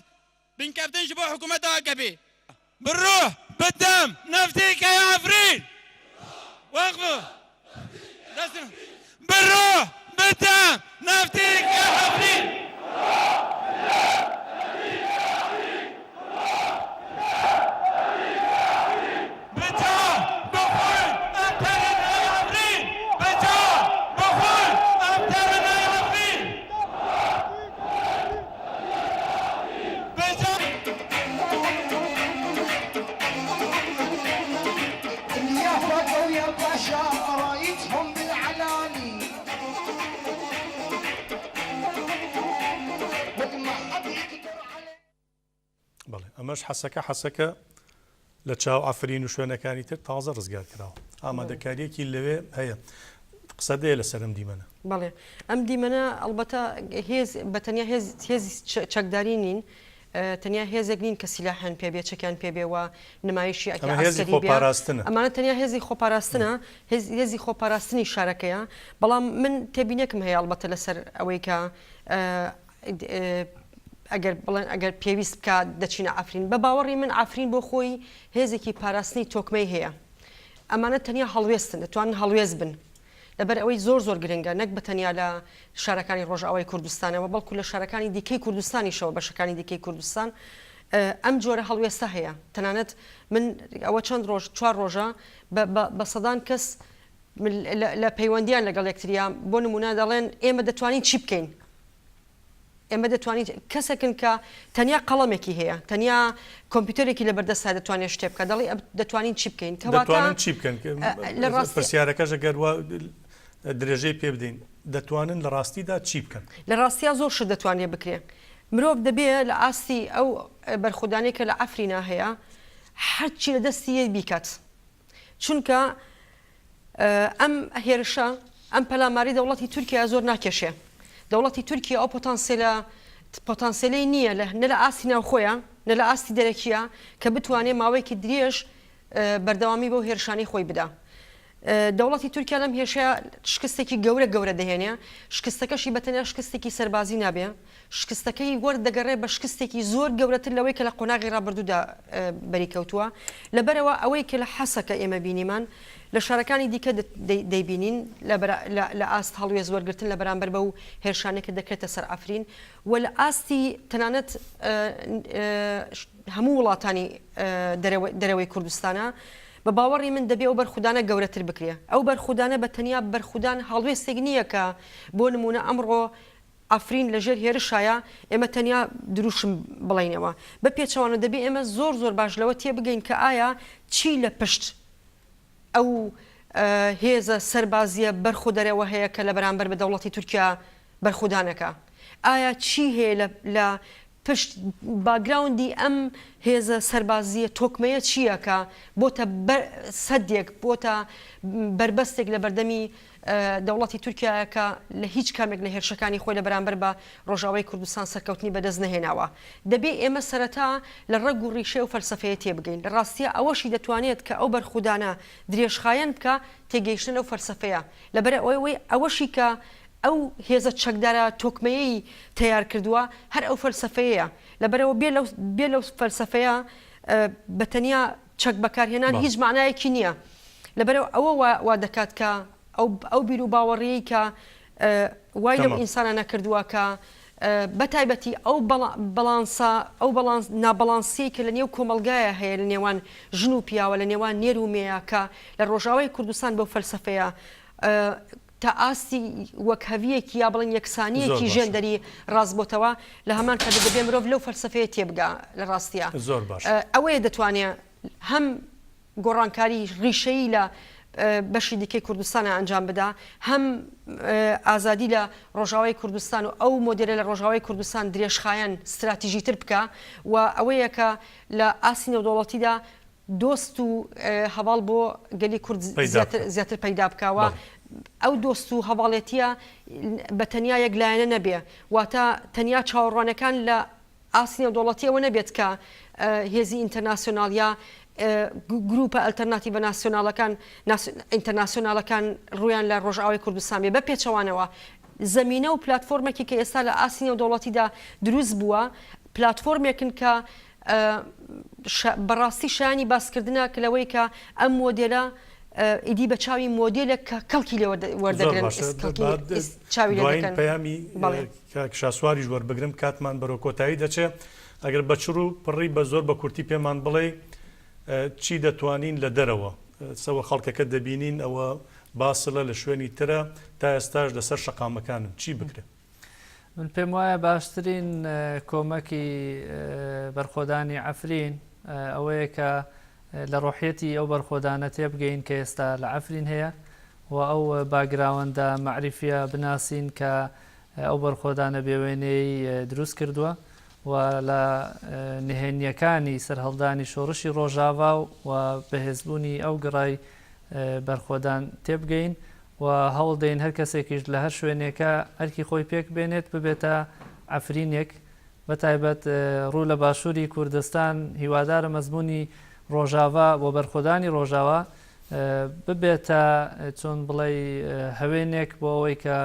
Binkeftin ji bo hikûmeta AKP'ê. Bi ruh, bi dem, neftê keya Efrîn. Weqf dest Bi ruh, bi dem, neftê keya Efrîn. Bi can, bi xwîn em terin ey Efrîn. Bi can, bi xwîn em terin ey Efrîn. بەڵێ ئەمەش حەسەکە حەسەکە لە چاو عەفرین و شوێنەکانی تر تازە ڕزگار کراوە ئامادەکاریەکی لەوێ هەیە قسە دەیە لەسەر ئەم دیمەنە. بەڵێ ئەم دیمەنە ئەڵبەتە هێز بە تەنیا هێز هێزی چەکداری نین تەنیا هێزێک نین کە سیلاحیان پێ بێ چەکیان پێ بێ و نمایشی ئەمە هێزی عەسکەری بێ خۆپاراستنە. ئەمانە تەنیا هێزی خۆپاراستنە هێز هێزی خۆپاراستنی شارەکەیە بەڵام من تێبینێکم هەیە ئەڵبەتە لەسەر ئەوەی کە ئەگەر بڵێن ئەگەر پێویست بکات دەچینە عەفرین، بە باوەڕی من عەفرین بۆ خۆی هێزێکی پاراستنی تۆکمەی هەیە. ئەمانە تەنیا هەڵوێستن، دەتوانن هەڵوێست بن. لەبەر ئەوەی زۆر زۆر گرنگە نەک بە تەنیا لە شارەکانی ڕۆژئاوای کوردستانەوە، بەڵکو لە شارەکانی دیکەی کوردستانیشەوە، بەشەکانی دیکەی کوردستان ئەم جۆرە هەڵوێستە هەیە. تەنانەت من ئەوە چەند ڕۆژ، چوار ڕۆژە بە سەدان کەس لە پەیوەندییان لەگەڵ یەکتریا، بۆ نموونە دەڵێن ئێمە دەتوانین چی بکەین؟ ئێمە دەتوانین کەسێکن کە تەنیا قەڵەمێکی هەیە، تەنیا کۆمپیوتەرێکی لەبەردەستە دەتوانێت شتێ بکات، دەڵێی دەتوانین چی بکەین؟ کەواتە دەتوانن چی بکەن؟ لە ڕاستی پرسیارەکەش ئەگەر وا درێژەی پێ بدەین، دەتوانن لە ڕاستیدا چی بکەن؟ لە ڕاستیا زۆر شت دەتوانرێت بکرێ. مرۆڤ دەبێ لە ئاستی ئەو بەرخودانەی کە لە عەفرینا هەیە هەرچی لە دەستی یەت بیکات. چونکە ئەم هێرشە، ئەم پەلامارەی دەوڵەتی تورکیا زۆر ناکێشێ. دەوڵەتی تورکیا ئەو پۆتانسێلە پۆتانسێلەی نییە لە نە لە ئاستی ناوخۆیە نە لە ئاستی دەرەکییە کە بتوانێ ماوەیەکی درێژ بەردەوامی بەو هێرشانەی خۆی بدا. دەوڵەتی تورکیا لەم هێرشەیا شکستێکی گەورە گەورە دەهێنێ، شکستەکەشی بە تەنیا شکستێکی سەربازی نابێ، شکستەکەی وەردەگەڕێ بە شکستێکی زۆر گەورەتر لەوەی کە لە قۆناغی ڕابردوودا بەری کەوتووە. لەبەرئەوە ئەوەی کە لە حەسەکە ئێمە بینیمان، لە شارەکانی دیکە دەیبینین لە ئاست هەڵوێست وەرگرتن لە بەرامبەر بەو هێرشانەی کە دەکرێتە سەر عەفرین و لە ئاستی تەنانەت هەموو وڵاتانی دەرەوەی کوردستانە، بە باوەڕی من دەبێ ئەو بەرخودانە گەورەتر بکرێ. ئەو بەرخودانە بە تەنیا بەرخودان هەڵوێستێک نییە کە بۆ نموونە ئەمڕۆ عەفرین لە ژێر هێرشایە ئێمە تەنیا دروشم بڵێینەوە. بە پێچەوانە دەبێ ئێمە زۆر زۆر باش لەوە تێبگەین کە ئایا چی لە پشت ئەو هێزە سەربازییە بەرخودەرەوە هەیە کە لە بەرامبەر بە دەوڵەتی تورکیا بەرخودانەکە؟ ئایا چی هەیە لە لە پشت باکگراوندی ئەم هێزە سەربازییە تۆکمەیە چییە کە بۆتە سەدێک، بۆتە بەربەستێک لە بەردەمی دەوڵەتی تورکیایە کە لە هیچ کامێک لە هێرشەکانی خۆی لە بەرامبەر بە ڕۆژاوای کوردستان سەرکەوتنی بەدەست نەهێناوە. دەبێ ئێمە سەرەتا لە ڕەگ و ڕیشەی ئەو فەلسەفەیە تێبگەین. لە ڕاستیا ئەوەشی دەتوانێت کە ئەو بەرخودانە درێژخایەن بکا، تێگەیشتنە لەو فەلسەفەیە. لەبەرئەوەی ئەوەشی کە ئەو هێزە چەکدارە تۆکمەیەی تەیار کردووە هەر ئەو فەلسەفەیەیە. لەبەرئەوە بێ لەو بێ لەو فەلسەفەیە بە تەنیا چەک بەکارهێنان هیچ مەعنایەکی نییە. لەبەرئەوە ئەوە وا وا دەکات کە ئەو ئەو بیروباوەڕیەی کە وای لەو ئینسانانە کردووە کە بە تایبەتی ئەو بەڵانسە ئەو بەڵانس نابەڵانسیەی کە لە نێو کۆمەڵگایە هەیە لە نێوان ژن و پیاوە لە نێوان نێر و مێیە کە لە ڕۆژاوای کوردستان بەو فەلسەفەیە تا ئاستی وەکهەڤییەکی یا بڵێین یەکسانییەکی ژێندەری ڕاست بۆتەوە، لە هەمان کاتدا دەبێ مرۆڤ لەو فەلسەفەیە تێبگا لە ڕاستیا ئەوەیە دەتوانێ هەم گۆڕانکاری ڕیشەیی لە بەشی دیکەی کوردستانا ئەنجام بدا، هەم ئازادی لە ڕۆژاوای کوردستان و ئەو مۆدێلە لە ڕۆژاوای کوردستان درێژخایەن ستراتیژیتر بکا و ئەوەیە کە لە ئاستی نێودەوڵەتیدا دۆست و هەڤاڵ بۆ گەلی کورد زیاتر پەیدا بکا و ئەو دۆست و هەڤاڵێتییە بە تەنیا یەک لایەنە نەبێ، واتە تەنیا چاوەڕوانەکان لە ئاستی نێودەوڵەتی ئەوە نەبێت کە هێزی ئینتەرناسیۆناڵ یا گرووپە ئەلتەرناتیڤە ناسیۆنالەکان ئینتەرناسیۆنالەکان ڕوویان لە ڕۆژئاوای کوردستان بێ، بە پێچەوانەوە زەمینە و پلاتفۆرمێکی کە ئێستا لە ئاستی نێودەوڵەتیدا دروست بووە پلاتفۆرمێکن کە بەڕاستی شایانی باسکردنە کە لەوەی کە ئەم مۆدێلە ئیدی بە چاوی مۆدێلێک کە کەڵکی لێ وەردەگرن چاوی لێ دەکەن. پەیامی کاک شاسواریش وەربگرم کاتمان بەرەو کۆتایی دەچێ ئەگەر بە چڕ و پڕی بە زۆر بە کورتی پێمان بڵێ چی دەتوانین لە دەرەوە سەوە خەڵکەکە دەبینین ئەوە باسلە لە شوێنی ترە تا ئێستاش لەسەر شەقامەکانن چی بکرێ؟ من پێم وایە باشترین کۆمەکی بەرخۆدانی عەفرین ئەوەیە کە لە ڕۆحیەتی ئەو بەرخۆدانە تێبگەین کە ئێستا لە عەفرین هەیە و ئەو باگراوەندە مەعریفیە بناسین کە ئەو بەرخۆدانە بێوێنەیەی دروست کردووە و لە نهێنیەکانی سەرهەڵدانی شۆڕشی ڕۆژاڤا و بەهێزبوونی ئەو گڕای بەرخۆدان تێبگەین و هەوڵ دەین هەر کەسێکیش لە هەر شوێنێکە ئەرکی خۆی پێک بێنێت ببێتە عەفرینێک بە تایبەت ڕوو لە باشووری کوردستان هیوادارم ئەزموونی ڕۆژاڤا بۆ بەرخۆدانی ڕۆژاوا ببێتە چۆن بڵێی هەوێنێک بۆ ئەوەی کە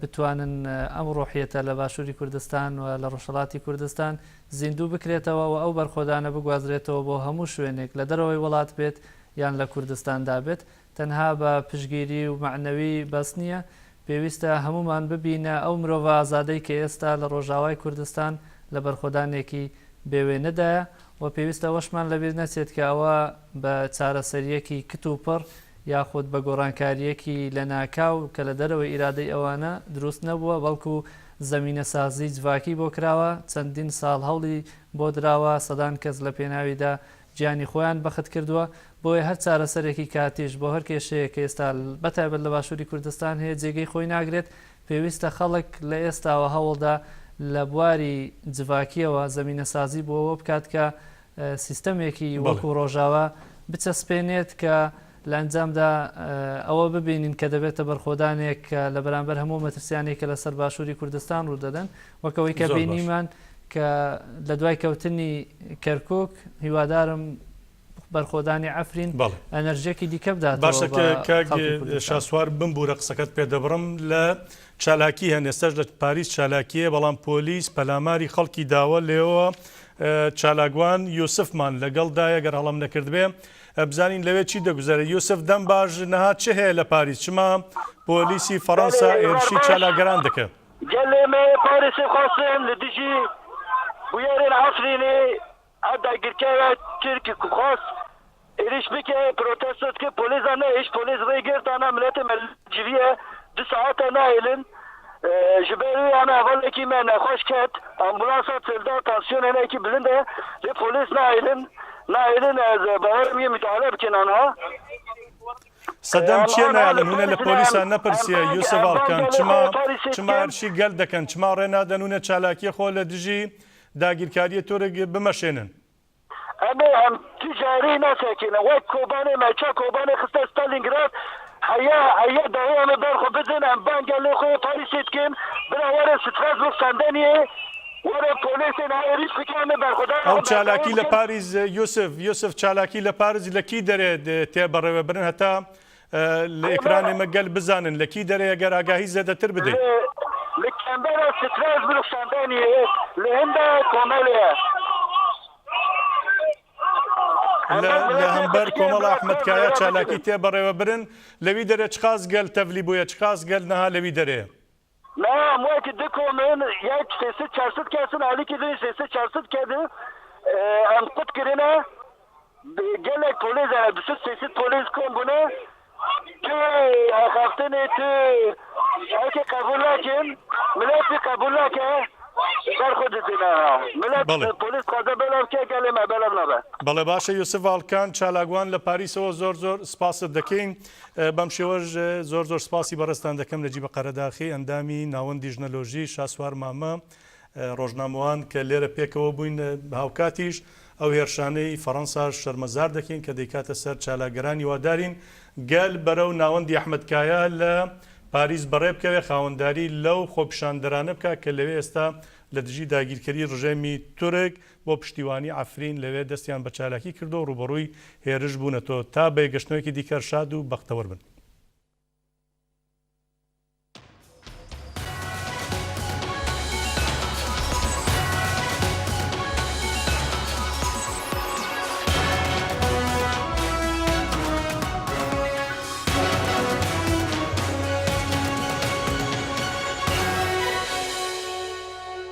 بتوانن ئەم ڕۆحیەتە لە باشووری کوردستان و لە ڕۆژهەڵاتی کوردستان زیندوو بکرێتەوە و ئەو بەرخۆدانە بگوازرێتەوە بۆ هەموو شوێنێک لە دەرەوەی وڵات بێت یان لە کوردستاندا بێت تەنها بە پشتگیری و مەعنەوی بەس نییە، پێویستە هەموومان ببینە ئەو مرۆڤە ئازادەی کە ئێستا لە ڕۆژاوای کوردستان لە بەرخۆدانێکی بێ وێنەدایە و پێویستە ئەوەشمان لەبیر نەچێت کە ئەوە بە چارەسەرییەکی کت و پڕ یاخود بە گۆڕانکارییەکی لەناکاو کە لە دەرەوەی ئیرادەی ئەوانە دروست نەبووە بەڵکو. زەمینەسازی جڤاکی بۆ کراوە، چەندین ساڵ هەوڵی بۆ دراوە، سەدان کەس لە پێناویدا گیانی خۆیان بەخت کردووە، بۆیە هەر چارەسەرێکی کاتیش بۆ هەر کێشەیەک کە ئێستا بەتایبەت لە باشووری کوردستان هەیە جێگەی خۆی ناگرێت، پێویستە خەڵک لە ئێستاوە هەوڵدا لە بواری جڤاکییەوە زەمینەسازی بۆ ئەوە بکات کە سیستەمێکی وەکو ڕۆژاوا بچەسپێنێت کە لە ئەنجامدا ئەوە ببینین کە دەبێتە بەرخۆدانێک کە لە بەرامبەر هەموو مەترسیانێک کە لەسەر باشووری کوردستان ڕوودەدەن وەک ئەوەی کە بینیمان کە لە دوای کەوتنی کەرکک هیوادارم بەرخۆدانی عەفرین ئەنەرژیەکی دیکە بداتەوە باشە کاک شاسوار بمبوورە قسەکەت پێ دەبڕم لە چالاکی هەن ئێستاش لە پاریس چالاکیە بەڵام پۆلیس پەلاماری خەڵکی داوە لێەوە چالاکوان یوسفمان لەگەڵدایە گەر هەڵم نەکردبێ بزانین لەوێ چی دەگوزەرێ یوسف دەم باش نها چ هەیە لە پاریس چما پۆلیسی فەڕەنسا هێرشی چالاکگەران دەکە؟ گەلێ me yê Parîsê xwestin li dijî bûyerên Efrînê ev dagirkeya Tirk ku xwest êrîş bike protesto dike polêzan nehişt polêz rê girt ana miletê me li civiye du saete nahêlin Ji ber wê ana hevalekî me nexweş ket, ambulansa tilda tansiyon hinekî bilind e lê polîs nahêlin nahêlin ez bawer im yê müdahale bikin anha. Sedem çiye nahêlin hûn ê li polîsan nepirsiye Yusuf Alkan çima çima erşî gel dikin çima rê nadin hûn ê çalakiyê xwe li dijî dagîrkariyê Turk bimeşênin. Em ê em tu carî nesekinin. Wek Kobanê me ça Kobanê xiste Stalingrad heya heya dawî em ê ber xwe bidin. Em bang gelê xwe yê Parîsê dikin bila werin Strasbourg Sendeniyê werin polêsê niha êrîş bikin em ê berxwedana Ew xwe berdewam çalakî li bikin. Parîs Yusuf Yusuf çalakî li Parîs li kî derê tê birêvebirin heta Li ekranê me gel bizanin li kî derê ye ger agahî zêdetir bidê. Li kembera Strasbourg Sendeniyê li hinda komelê ye. Li hember komela Ahmet Kaya çalakî tê birêvebirin. Li wî derê çiqas gel tevlî bûye, çiqas gel niha li wî derê ye? Na em wek du kom in, yek 300 400 kes in, alîkî din 300 400 kes in. Em qut kirine. Gelek polîs hene, 200 300 polîs kom bûne. Tu axaftinê tu heke qebûl nakin, milet jî qebûl nake. Ber xwe didin aha. Milet polîs dixwaze belav ke gelê me belav nabe. Belê baş e Yusuf Alkan, çalakvan li Parîsê zor zor spasê dikîn. بەم شێوەش زۆر زۆر سپاسی بەڕێزتان دەکەم نەجیبە قەرەداخی ئەندامی ناوەندی ژنەلۆژی شاسوار مامە ڕۆژنامەوان کە لێرە پێکەوە بووین هاوکاتیش ئەو هێرشانەی فەڕەنساش شەرمەزار دەکەین کە دەیکاتە سەر چالاکگەران هیوادارین گەل بەرەو ناوەندی ئەحمەد کایا لە پاریس بەڕێ بکەوێ خاوەنداری لەو خۆپیشاندەرانە بکا کە لەوێ ئێستا لە دژی داگیرکەری ڕژێمی تورک بۆ پشتیوانی عەفرین لەوێ دەستیان بە چالاکی کردووە و ڕووبەڕووی هێرش بوونەتەوە. تا بە یەکگەشتنەوەیەکی دیکە شاد و بەختەوەر بن.